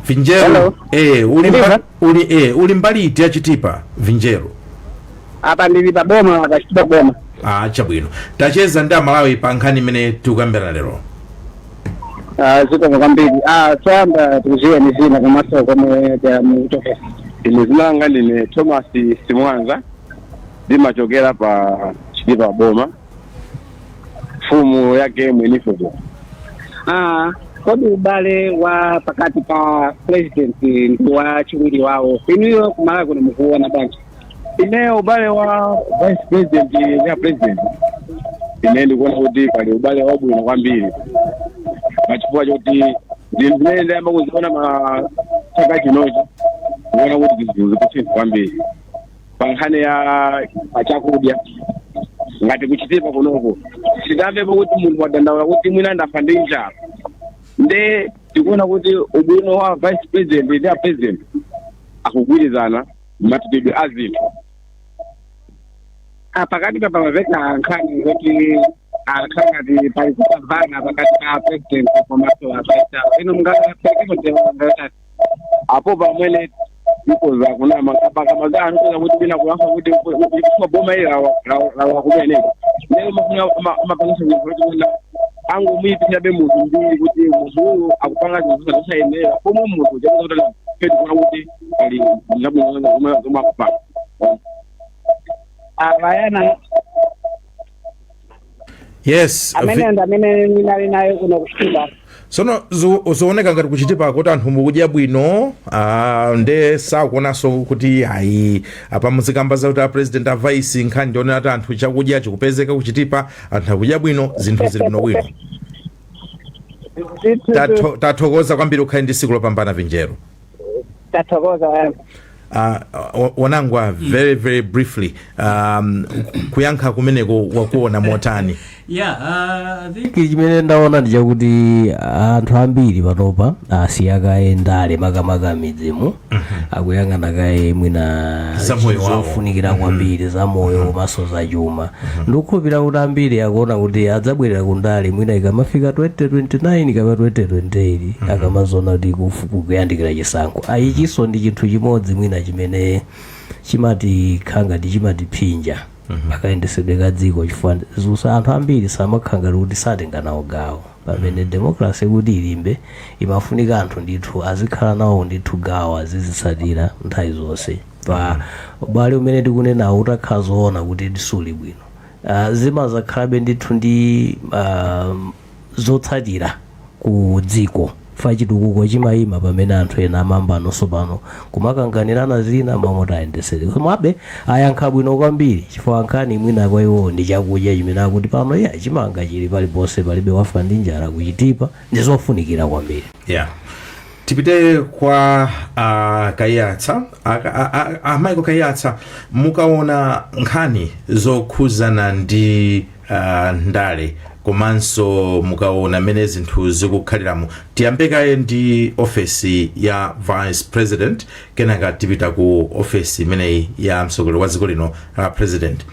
B: Vinjeru?
G: Hello.
B: Uli
G: Ndimva?
B: Uli mbali iti ya Chitipa, Vinjeru?
G: Apa ndili pa boma, pa Chitipa boma.
B: Ah, chabwino. Tacheza ndi Amalawi pa nkhani imene tikukambirana lero.
G: Ah, zikomo kwambiri. Ah, choyamba tikudziweni dzina komanso komwe mukuchokera.
H: Ine dzina langa ndine Thomas Simwanza, ndimachokera pa Chitipa boma, mfumu ya game inifuko.
G: Ah, kodi ubale wa pakati pa president ndi wachiwiri wawo, inuyo kumalawi kuno mukuona bwanji?
H: Ineyo ubale wa vice president ndi president, ine ndikuona kuti pali ubale wabwino kwambiri, pachifukwa choti zinthu zimene ndayamba kuziona ma chaka chinochi, ndikuona kuti zinthu zikusintha kwambiri pa nkhani ya pachakudya. Ngati kuchitipa kunoko sitamvepo kuti munthu wadandaula kuti mwina ndafa ndi njala. Nde tikuona kuti ubwino wa vice president ndi a president akugwirizana machitidwe a zinthu.
G: Ah, pakati pa pamaveka nkhani zoti akhala ngati pali kusamvana pakati pa president komanso a vice awo, inu mungaperekepo ndemanga?
H: Apo pamene ikoza kunama pakamaza ikoza kuti bina kulankhula kuti kufa boma ili lawa kumeneko, lero mafuna amapangisa zinthu kuti mwina angomuyipitirabe munthu mbiri kuti munthu uyu akupanga zinthu zosayenera, pomwe munthu chakuti tikuona kuti ali zabwino zomwe akupanga.
G: Avayana.
B: Yes.
G: Amene ndi amene ndinali nayo kuno kuchitipa.
B: Sono zooneka ngati kuchitipa kuti anthu mukudya bwino, nde sakuonanso kuti ayi, apa muzikamba zakuti a president, a vice, nkhani ndionera kuti anthu chakudya chikupezeka kuchitipa, anthu akudya bwino, zinthu zili bwinobwino. Tathokoza kwambiri, ukhale ndi tsiku lopambana, Vinjeru.
G: Tathokoza wayana.
B: Wanangwa, very very briefly, kuyankha kumeneko wakuona motani?
C: Yeah, I think chimene ndaona ndi chakuti anthu ambiri panopa asiya kaye ndale, makamaka midzimu, akuyang'ana kaye mwina
B: za moyo wawo.
C: Zofunikira kwambiri za moyo komanso za chuma. Ndikukhulupirira kuti ambiri akuona kuti adzabwerera ku ndale mwina ikamafika 2029 kapena 2028, akamazoona kuti kukuyandikira chisankho. Ayichinso ndi chinthu chimodzi mwina chimene chimatikhala ngati chimatiphinja. Pakayendesedwe ka dziko, chifukwa zusa anthu ambiri samakhala ngati kuti satenga nawo gawo, pamene democracy kuti ilimbe imafunika anthu ndithu azikhala nawo ndithu gawo, azizitsatira nthawi zonse. Pa ubale umene tikunenawo, utakhala zoona kuti suli bwino, zimazakhalabe ndithu ndi zotsatira ku dziko fa chitukuko chimayima pamene anthu ena amambanonso pano kumakanganirana zina mamoti ayendesere. Komabe ayankha bwino kwambiri, chifukwa nkhani mwina kwa iwo ndi chakudya chimene akuti pano iya chimanga chili paliponse, palibe wafa ndi njala kuchitipa, ndi zofunikira kwambiri.
B: Yeah, tipite kwa Kayatsa, Michael Kayatsa. Mukaona nkhani zokhuzana ndi ndale komanso mukaona mmene zinthu zikukhaliramo, tiyambe kaye ndi ofesi ya vice president, kenaka tipita ku ofesi imeneyi ya mtsogoleri wa dziko lino, president.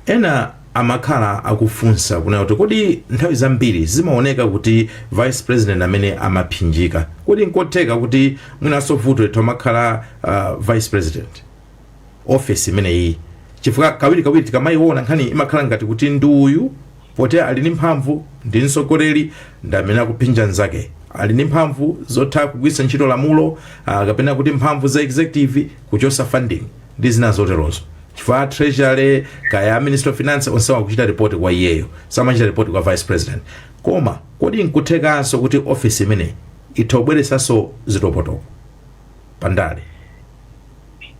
B: Ena amakhala akufunsa kunena kuti kodi nthawi zambiri zimaoneka kuti vice president amene amaphinjika, kodi nkotheka kuti mwinanso vuto lithu amakhala vice president, ofesi imeneyi? Chifukwa kawirikawiri tikamayiona nkhani imakhala ngati kuti ndi uyu, poti ali ndi mphamvu, ndi mtsogoleri, ndi amene akuphinja nzake, ali ndi mphamvu zotha kugwiritsa ntchito lamulo, kapena kuti mphamvu za executive kuchosa funding ndi zina zoterozo, chifukwa treasury kaya Minister of Finance onse akuchita report kwa iyeyo, samachita report kwa vice president. Koma kodi nkuthekanso kuti office imeneyi itha kubweretsanso zitopotopo pandale?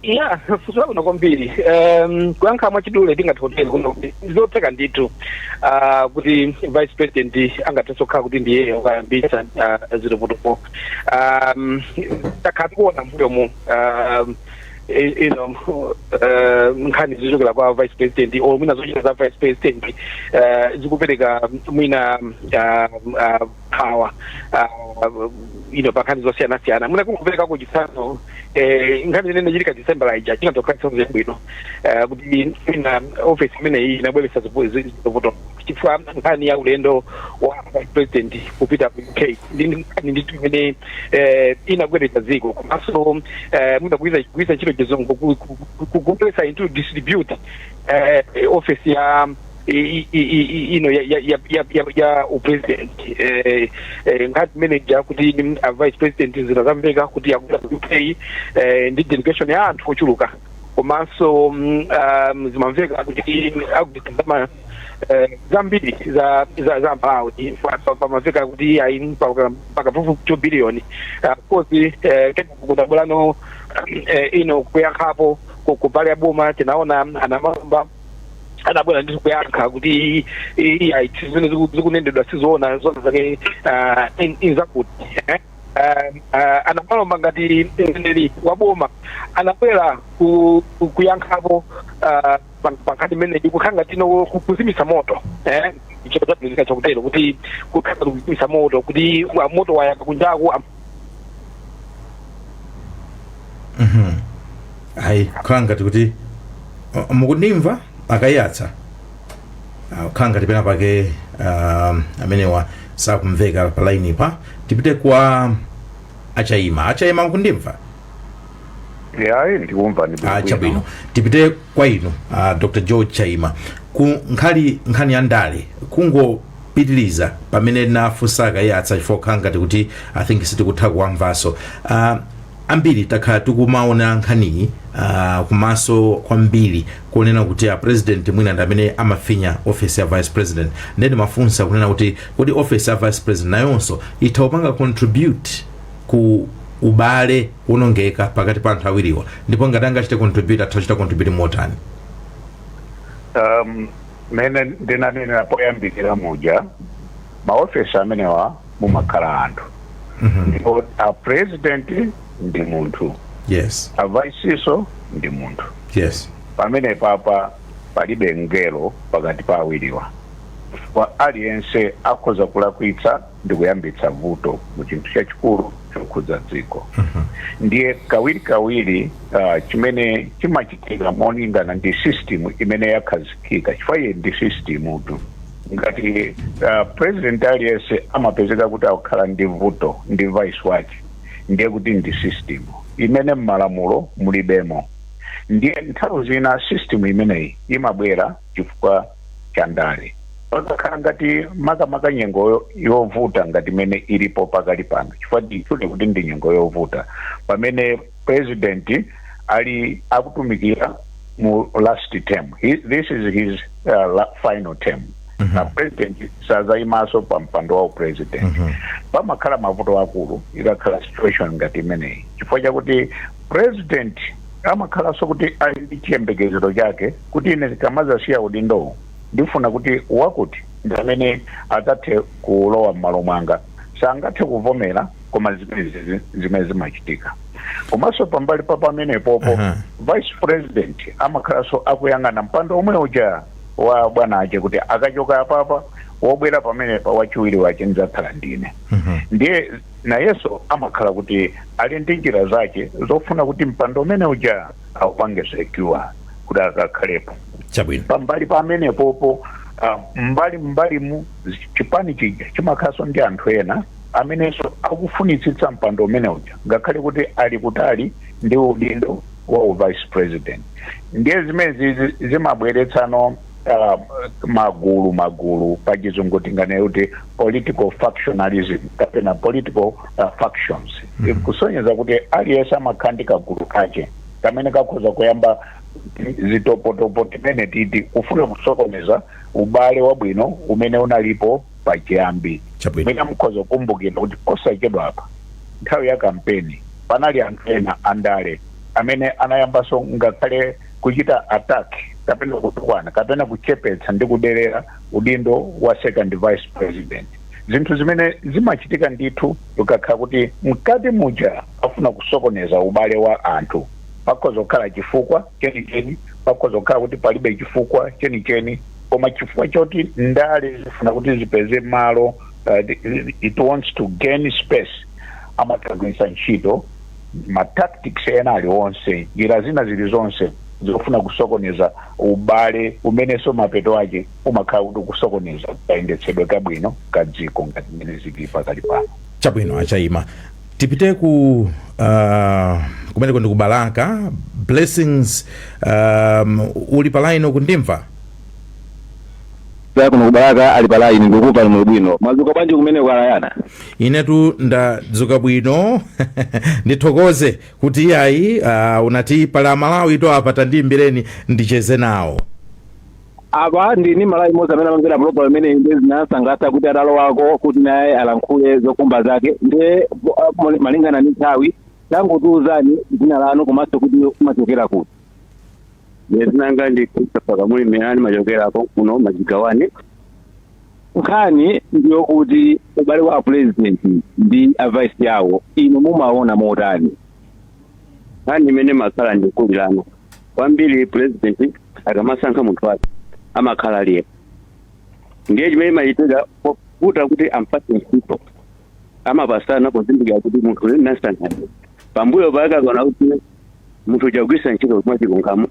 F: Ya, funso labwino kwambiri. Kuyankha mwachidule, tingathe kutero kuno kuti zotheka ndithu kuti vice president angathenso kukhala kuti ndiye wakayambitsa zitopotopo. Takhala tikuona mbuyomu nkhani zochokera kwa vice president or mwina zochita za vice president zikupereka mwina power pa nkhani zosiyanasiyana. Mwina kungoperekako chitsanzo, nkhani imene inachitika December ija chingatokhala chitsanzo chabwino kuti mwina office imeneyi inabweretsa zitopotopo, chifukwa nkhani ya ulendo wa vice president kupita ku UK ndi nkhani ndithu imene inagwedeza dziko, komanso mwina kugwiritsa ntchito chizungu kubweretsa into disrepute office ya i- i- i- ino ya upresident. Nkhani manager kuti a vice president zinazamveka kuti akupita ku UK ndi delegation ya anthu ochuluka, komanso zimamveka kuti akugwiritsa zambiri za Malawi. Pamamveka kuti ayi, mpaka 2 billion. Of course, kenako kudabwerano ino kuyankhapo kubali ya boma, tinaona anamalomba adabwera ndithu kuyankha kuti iya, zimene zikunenedwa sizoona, zona zake inzakuti anamalomba ngati mneneri wa boma anabwera kuyankhapo pa nkhani imeneyi, kukhala ngati no kuzimitsa moto, icho chabwino chakutero kuti kukhala ngati kuzimitsa moto, kuti moto wayaka kunjaku.
B: Ayi, kukhala ngati kuti mukundimva akayatsa? Kukhala ngati pena pake amenewa sakumveka pa line pa. Tipite kwa Achayima. Achayima, mukundimva?
D: Yayi, ndikumva ndi.
B: Chabwino, tipite kwa inu, Dr George Chaima, ku nkhani ya ndale, kungopitiliza pamene nafunsa Akayatsa, chifukwa kukhala ngati kuti I think sitikutha kuwamvanso. Ambiri takhala tikumaona nkhaniyi kumaso kwambiri kunena kuti a president mwina ndi amene amafinya office ya vice president. Ndeni mafunsa kunena kuti kodi office ya vice president nayonso itha kupanga contribute ku ubale wonongeka pakati pa anthu awiriwa, ndipo ngati angachite contribute, atha kuchita contribute motani?
D: Mene ndinanenera poyambirira muja, maofesi amenewa mumakhala anthu, ndipo a president ndi munthu, a vice ndi munthu. Pamene papa palibe ngelo pakati pa awiriwa, chifukwa aliyense akhoza kulakwitsa ndi kuyambitsa vuto mu chinthu chachikulu chokhudza dziko. Ndiye kawirikawiri chimene chimachitika molingana ndi system imene yakhazikika, chifukwa iye ndi system tu, ngati president aliyense amapezeka kuti akukhala ndi vuto ndi vice wake, ndiye kuti ndi system imene mmalamulo mulibemo. Ndiye nthawi zina system imeneyi imabwera chifukwa cha ndale, pakakhala ngati makamaka nyengo yovuta ngati imene ilipo pakali pano, chifukwa titchule kuti ndi nyengo yovuta pamene president ali akutumikira mu last term. This is his final term. Na president sazayimanso pa mpando wa president. Pamakhala mavuto akulu ikakhala situation ngati imeneyi, chifukwa chakuti president amakhalanso kuti ali ndi chiyembekezero chake kuti ine ndikamazasiya udindowu ndifuna kuti wakuti ndi amene adzathe kulowa m'malo mwanga. Sangathe kuvomera, koma zimene zimene zimachitika. Komanso pambali pa pamenepopo, vice president amakhalanso akuyang'ana mpando omwe uja wa bwana ache, kuti akachoka apapa, wobwera pamenepa wachiwiri wache ndidzakhala ndine. Ndiye nayenso amakhala kuti ali ndi njira zake zofuna kuti mpando umene uja aupange secure kuti akakhalepo. Pambali pamenepopo, mbali mbalimu chipani chija chimakhalanso ndi anthu ena amenenso akufunitsitsa mpando umene uja, ngakhale kuti ali kutali ndi udindo wa vice president. Ndiye zimene zimabweretsano magulu magulu, pachizungu tinganene kuti political factionalism kapena political factions, kusonyeza kuti aliyense amakhala ndi kagulu kache kamene kakhoza kuyamba zitopotopo timene titi kufuna kusokoneza ubale wabwino umene unalipo pachiyambi. Mwina mukhoza kukumbukira kuti posachedwa apa, nthawi ya kampeni, panali anthu ena andale amene anayambanso ngakhale kuchita attack kapena kutukwana kapena kuchepetsa ndi kuderera udindo wa second vice president, zinthu zimene zimachitika ndithu ukakhala kuti mkati muja afuna kusokoneza ubale wa anthu. Pakhoza kukhala chifukwa chenicheni, pakhoza kukhala kuti palibe chifukwa chenicheni, koma chifukwa choti ndale zifuna kuti zipeze malo, it wants to gain space, amatagwiritsa ntchito ma tactics ena aliwonse, njira zina zilizonse zofuna kusokoneza ubale umenenso mapeto ake umakhala kuti kusokoneza kayendetsedwe kabwino ka dziko ngati mmene zili pakali pano.
B: Chabwino, Achayima. Tipite ku kumeneko ndi ku Balaka. Blessings, uli pa line, ukundimva?
H: Kuno kubalaka ali pa line, ndikupa limwe bwino. Mwadzuka bwanji kumene kwalayana?
B: Inetu ndadzuka bwino. Ndithokoze kuti iyayi, unati pala Malawi to apa, tandiyimbireni ndicheze nawo.
H: Apa ndini Malawi imodzi amene amamvera program imene, ndi zinasangalatsa kuti atalowako kuti naye alankhule zokhumba zake. Ndiye malingana ndi nthawi, tangotiuzani dzina lanu komanso kuti umachokera kuti.
I: Dzina ndi Christopher Kamuli, ndimachokerako kuno Majigawane.
H: Nkhani ndiyokuti ubale wa president ndi a vice yawo, inu mumaona motani?
I: Nkhani imene makhala ndikulirana kwambiri, president akamasankha munthu wake amakhala aliye, ndiye chimene machitika povuta kuti ampase ntchito, amapasana pozindikira kuti munthu uyu nasankha. Pambuyo pake akaona kuti munthu uja kugwiritsa ntchito mwachilungamo,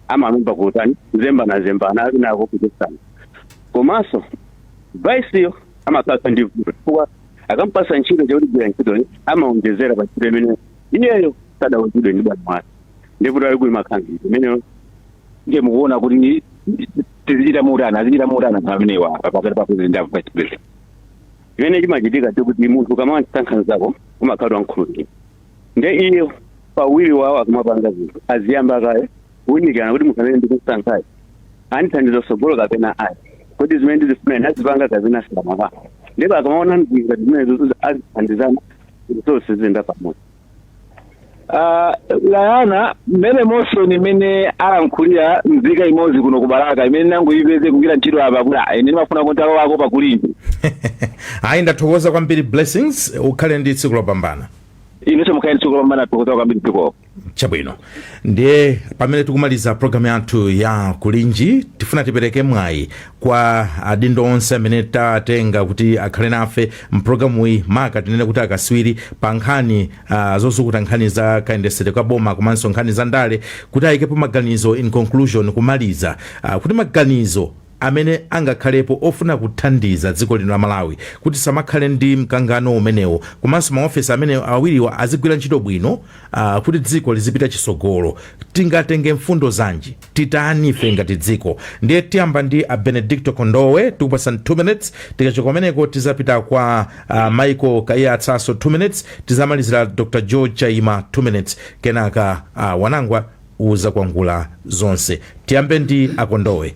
I: amalumba kutani, zembana zembana alinako kuchesana. Komanso vice amakhala ndi vuto, chifukwa akampasa ntchito chakuti gwira ntchitoyo, amaonjezera pa ntchito imene iyeyo sadauzidwe ndi bwana wake, ndipo ali kuimakhala imeneyo.
H: Ndiye mukuona kuti tizichita motani, azichita motani anthu amenewa pakati pa president ndi vice president?
I: Chimene chimachitika chikuti munthu ukamasankha nzako umakhala wamkhulupirira, nde iye pawiri wawo akamapanga zinthu aziyamba kaye kuwunikirana kuti munthu amene ndikusankhayi andithandiza tsogolo kapena ayi, kodi zimene ndizifuna ine azipanga kapena samapanga. Ndipo akamaona ngati zimenezo azithandizana kuti zonse ziyenda pamodzi.
H: Layana, mmene motion imene alankhulira nzika imodzi kuno ku Balaka imene nangoyipeze kugwira ntchito apa kuti, "Ah, ine ndimafuna kuti alowako pakulinji."
B: Ayi, ndathokoza kwambiri Blessings, ukhale ndi tsiku lopambana.
H: Inenso mukhale ndi tsiku lopambana, thokoza kwambiri dziko.
B: Chabwino, ndiye pamene tikumaliza programu yathu ya Kulinji, tifuna tipereke mwayi kwa adindo onse amene tatenga kuti akhale nafe mpulogalamuyi, maka tinene kuti akaswiri pa nkhani zozukuta nkhani za kayendetsedwe ka boma komanso nkhani za ndale, kuti ayikepo maganizo in conclusion, kumaliza, kuti maganizo amene angakhalepo ofuna kuthandiza dziko lino la Malawi kuti samakhale ndi mkangano umenewo, komanso maofesi amene awiriwa azigwira ntchito bwino, kuti dziko lizipita chisogolo? Tingatenge mfundo zanji? Titani ife ngati dziko? Ndiye tiyamba ndi a Benedicto Kondowe, tikupasani 2 minutes. Tikachoka kumeneko tizapita kwa Michael Kaiyatsanso 2 minutes, tizamalizira Dr George Chaima 2 minutes, kenaka Wanangwa uza kwangula zonse. Tiyambe ndi Akondowe.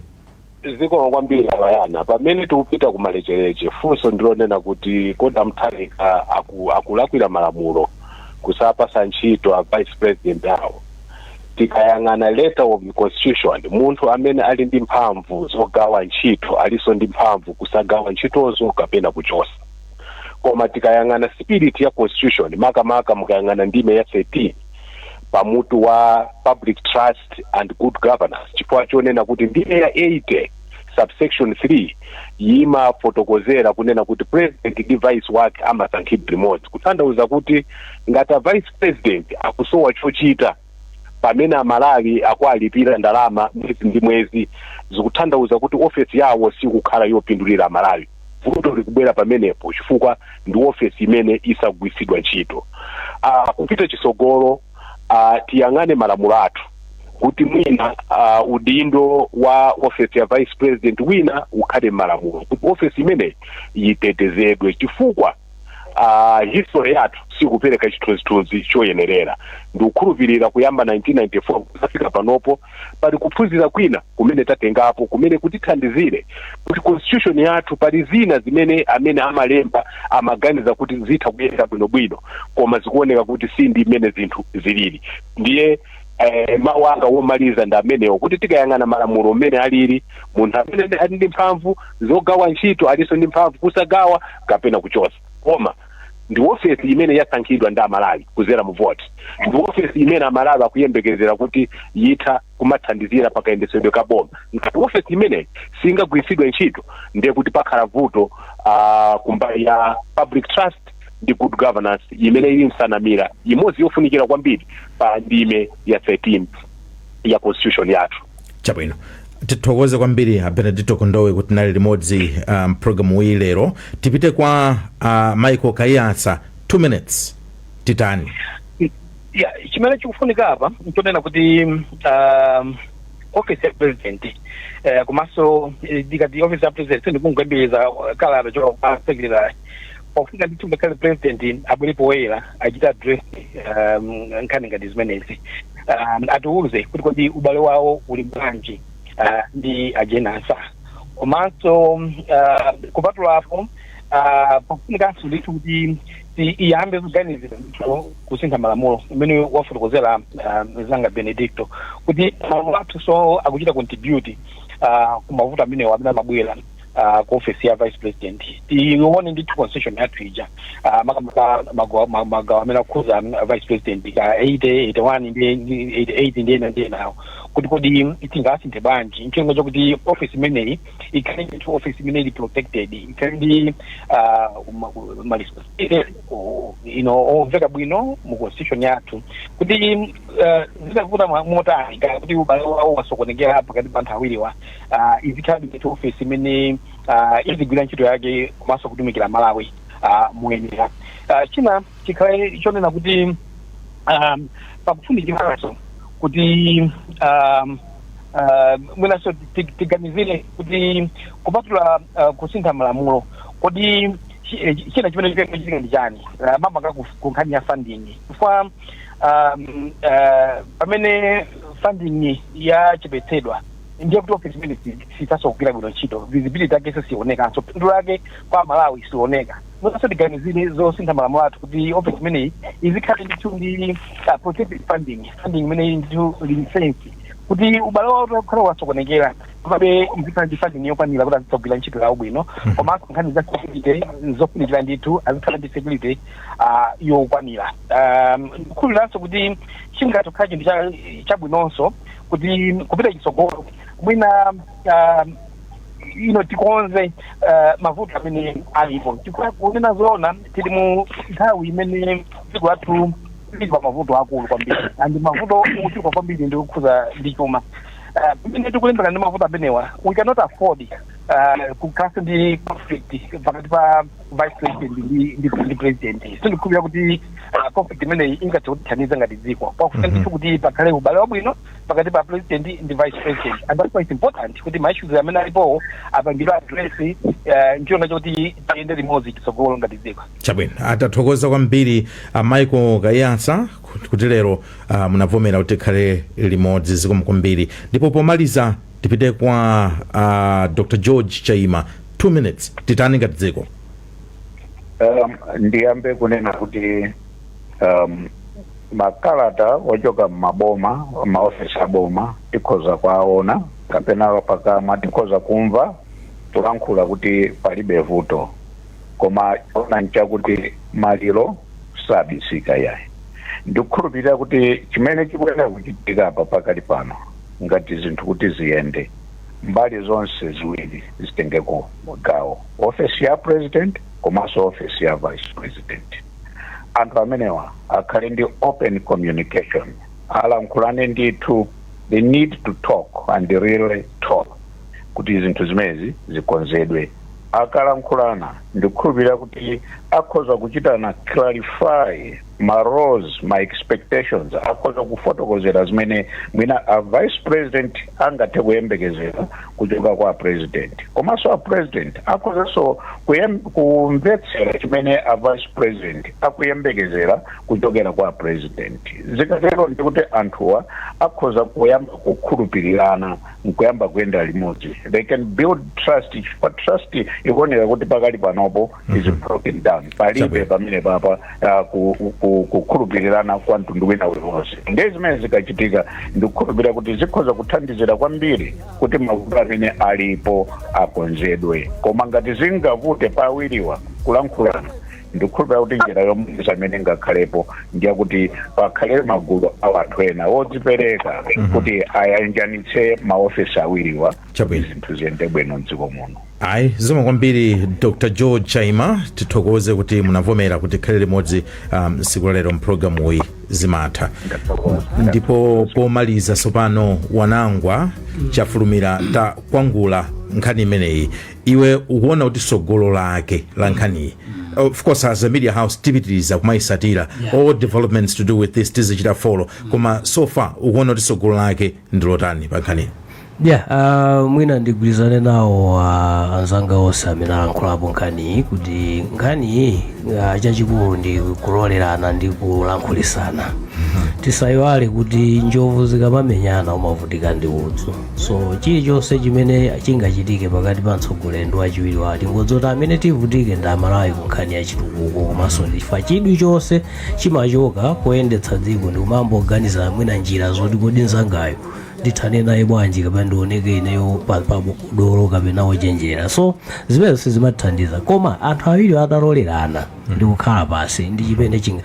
E: Zikomo kwambiri, abayana. Pamene tikupita kumalechereche, funso ndilonena kuti kodi Amutharika akulakwira malamulo kusapasa ntchito a vice president awo? Tikayang'ana letter of the constitution, munthu amene ali ndi mphamvu zogawa ntchito alinso ndi mphamvu kusagawa ntchitozo kapena kuchosa. Koma tikayang'ana spirit ya constitution, makamaka mukayang'ana ndime ya 13 pamutu wa public trust and good governance, chifukwa chonena kuti ndime ya 80 subsection 3 yimafotokozera kunena kuti president ndi vice wake amasankhidwa limodzi, kutanthauza kuti ngati a vice president akusowa chochita pamene Amalawi akualipira ndalama mwezi ndi mwezi, zikutanthauza kuti ofesi yawo sikukhala yopindulira Amalawi. Vuto likubwera pamenepo chifukwa ndi ofesi imene isagwiritsidwa ntchito. Kupita chisogolo, tiyang'ane malamulo athu kuti mwina udindo wa ofesi ya vice president wina ukhale m'malamulo, kuti ofesi imeneyi yitetezedwe, chifukwa history yathu sikupereka chithunzithunzi choyenerera. Ndikukhulupirira kuyamba 1994 kufika panopo pali kuphunzira kwina kumene tatengapo kumene kutithandizire kuti constitution yathu pali zina zimene amene amalemba amaganiza kuti zitha kuyenda bwinobwino, koma zikuoneka kuti si ndi mmene zinthu zilili. Ndiye mawu anga womaliza ndi amenewo, kuti tikayang'ana malamulo mmene alili, munthu amene ali ndi mphamvu zogawa ntchito alinso ndi mphamvu kusagawa kapena kuchosa. Koma ndi ofesi imene yasankhidwa ndi Amalawi kuzera mu vote, ndi ofesi imene Amalawi akuyembekezera kuti yitha kumathandizira pakayendetsedwe ka boma. Ngati ofesi imeneyi singagwiritsidwe ntchito, ndiye kuti pakhala vuto kumbali ya public trust ndi good governance imene ili nsanamira imodzi yofunikira kwambiri pa ndime ya 13 ya constitution yathu.
B: Chabwino, tithokoze kwambiri a Benedicto Kondowe kuti nali limodzi programu iyi lero. Tipite kwa Michael Kaiyatsa, 2 minutes. Titani?
F: Ya, chimene chikufunika apa nchonena kuti office ya president, komanso ndikati office ya president sindikunguyembekeza kalata choka kwa secretary. Pofika ndithu ngakhale president abwere poyera, achite address nkhani ngati zimenezi, atiuze kuti kodi ubale wawo uli bwanji ndi a Jane Ansah. Komanso kupatulapo, pofunikanso ndithu kuti iyambe kuganizira ndithu kusintha malamulo imene wafotokozera mzanga Benedicto, kuti malamulo athu so akuchita contribute kumavuto amenewo amene amabwera ku office ya vice president. Tione ndithu constitution yathu ija, makamaka magawo amene akhuza vice president ka 80, 81 ndi 88 ndi ena ndi enawo, kuti kodi tingasinthe bwanji ncholinga chokuti office imeneyi ikhale ndithu office imene ili protected, ikhale ndi ma responsibility omveka bwino mu constitution yathu, kuti zitavuta motani, kaya kuti ubale wawo wasokonekera pakati pa anthu awiriwa, izikhala ndithu office imene izigwira ntchito yake komanso kutumikira Malawi moyenera. China chikhale chonena kuti pakufunikiranso kuti mwinanso tiganizire kuti kupatula kusintha malamulo, kodi china chimene chikuchitika ndi chani, makamaka ku nkhani ya funding? Chifukwa pamene funding yachepetsedwa, ndiye kuti office imene sithaso kugwira bwino ntchito, visibility yake sionekanso, phindu lake kwa Malawi sioneka. Mwinanso tiganizire zosintha malamulo athu kuti office imeneyi izikhale ndithu ndi protected funding, funding imene ili ndithu ring fence, kuti ubale wawo ukhala wasokonekera, komabe izikhala ndi funding yokwanira kuti azitsogwira ntchito yawo bwino. Komanso nkhani za security zofunikira ndithu, azikhala ndi security yokwanira. Ndikukhulupiranso kuti chingatokhala chinthu chabwinonso kuti kupita chitsogolo mwina tikonze mavuto amene alipo, chifukwa kunena zoona tili mu nthawi imene dziko lathu lili pa mavuto akulu kwambiri, and mavuto ochuluka kwambiri ndi kukhuza ndi chuma. Pamene tikulimbana ndi mavuto amenewa, we cannot afford kukhala ndi conflict pakati pa vice president ndi president. Sindikukhulupirira kuti conflict imeneyi ingathe kutithandiza ngati dziko. Pakufunika ndithu kuti pakhale ubale wabwino pakati pa president ndi vice president, and that's why it's important kuti ma issues amene alipowo apangidwe address ncholinga chokuti tiyende limodzi chitsogolo ngati dziko.
B: Chabwino, atathokoza kwambiri a Michael Kaiyatsa kuti lero munavomera kuti tikhale limodzi. Zikomo kwambiri. Ndipo pomaliza tipite kwa Dr George Chaima, 2 minutes. Titani ngati dziko?
D: Ndiyambe kunena kuti makalata ochoka mmaboma, maofesi aboma, tikhoza kuwaona kapena pakamwa tikhoza kumva kulankhula kuti palibe vuto, koma ona nchakuti maliro sabisika yayi. Ndikukhulupirira kuti chimene chikuyenera kuchitika apa pakali pano, ngati zinthu kuti ziyende, mbali zonse ziwiri zitengeko gawo, ofesi ya president komanso ofesi ya vice president. Anthu amenewa akhale ndi open communication, alankhulane ndithu. They need to talk and really talk kuti zinthu zimenezi zikonzedwe. Akalankhulana, ndikukhulupirira kuti akhoza kuchitana clarify ma roles, ma expectations, akhoza kufotokozera zimene mwina a vice president angathe kuyembekezera kuchoka kwa president, komanso a president akhozanso kumvetsera chimene a vice president akuyembekezera kuchokera kwa president. Zikatero ndikuti anthuwa akhoza kuyamba kukhulupirirana nkuyamba kuyenda limodzi. They can build trust, chifukwa trust ikuoneka kuti pakali panopo is broken down, palibe pamene papa kukhulupirirana kwa mtundu wina uliwonse. Ndiye zimene zikachitika, ndikukhulupirira kuti zikhoza kuthandizira kwambiri kuti mavuto amene alipo akonzedwe. Koma ngati zingavute pawiriwa kulankhulana, ndikukhulupirira kuti njira yomaliza imene ingakhalepo ndiyakuti pakhale magulu a anthu ena odzipereka kuti ayanjanitse maofesi awiriwa, zinthu ziyende bwino mdziko muno.
B: Ayi, zikomo kwambiri, Dr George Chaima. Tithokoze kuti munavomera kuti tikhale limodzi tsiku la lero mpulogalamu iyi Zimatha. Ndipo pomaliza tsopano, Wanangwa Chafulumira, takwangula nkhani imeneyi. Iwe ukuona kuti tsogolo lake la nkhaniyi? Of course, as a media house tipitiriza kumayisatira, all developments to do with this tizichita follow, koma so far ukuona kuti tsogolo lake ndilotani pa nkhaniyi?
C: Yeah, mwina ndigwirizane nawo anzanga onse amene alankhulapo nkhaniyi kuti nkhaniyi chachikulu ndi kulolerana ndi kulankhulisana. Tisayiwale kuti njovu zikamamenyana umavutika ndi udzu. So chilichonse chimene chingachitike pakati pa mtsogoleri ndi wachiwiri wake, tingodzoti amene tivutike ndi Amalawi ku nkhani ya chitukuko, komanso ndi chifukwa chidwi chonse chimachoka poyendetsa dziko ndi kumamboganiza mwina njira zoti kodi nzangayo ndithane naye bwanji kapena ndioneke ineyo pa dolo kapena wochenjera. So zimene sizimathandiza, koma anthu awiri atalolerana ndi kukhala pasi ndi chimene chinga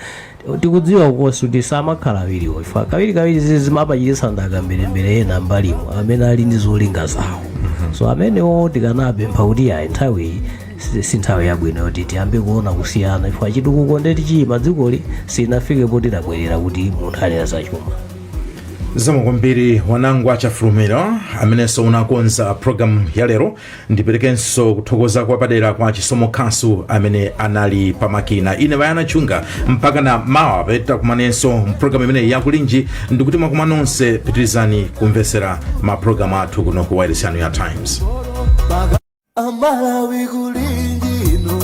C: tikudziwa konse kuti samakhala awiriwo ifa kawirikawiri zimapachititsa ndakamberembere ena mbalimo amene ali ndi zolinga zawo. So amenewo tikanapempha kuti ayi, nthawi si nthawi yabwino yoti tiyambe kuona kusiyana, ifwa chitukuko ndeti chiyima, dzikoli sinafike poti tabwerera kuti munthu alera zachuma.
B: Zikomo kwambiri, Wanangwa Chafulumira, amenenso unakonza program ya lero. Ndiperekenso kuthokoza kwa padera kwa Chisomo Khasu amene anali pamakina. Ine Bayana Chunga, mpaka na mawa petakumanenso mpulogalamu imeneyi yakulinji, ndikuti mwakuma nonse, pitirizani kumvesera mapulogalamu athu kuno ku wireless yanu ya Times.
A: Amalawi, kulinji inu,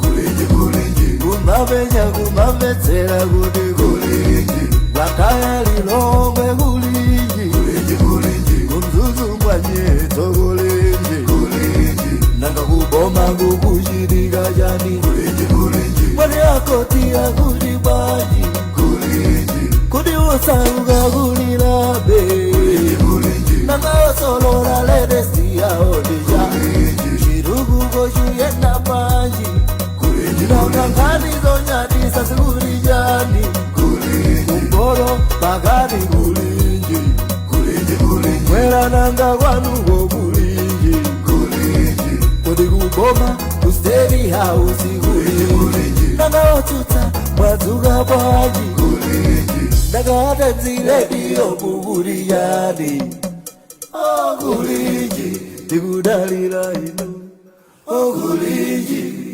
A: kulinji, kulinji, kumapenya kumamvetsera kuti kulinji, Blantyre, Lilongwe, kulinji, kulinji, kulinji, kuMzuzu mwanyetso, kulinji, kulinji, nanga kuboma kukuchitika chani? Kulinji, kulinji, mwani akoti akuti bwanji? Kulinji, kuti usauka kulilabe? Kulinji, kulinji, nanga osolola latest yawo ndija chitukuko chiyenda bwanji? Nanga nkhani zonyadisa zikuli chani? Kumpolo pakati kulinji, mwera nanga kwanuko kulinji, kodi kuboma ku State House kulinji, nanga otsutsa mwadzuka bwanji? Nanga a Times Radio kukuli chani? Okulinji, tikudalira inu. Okulinji.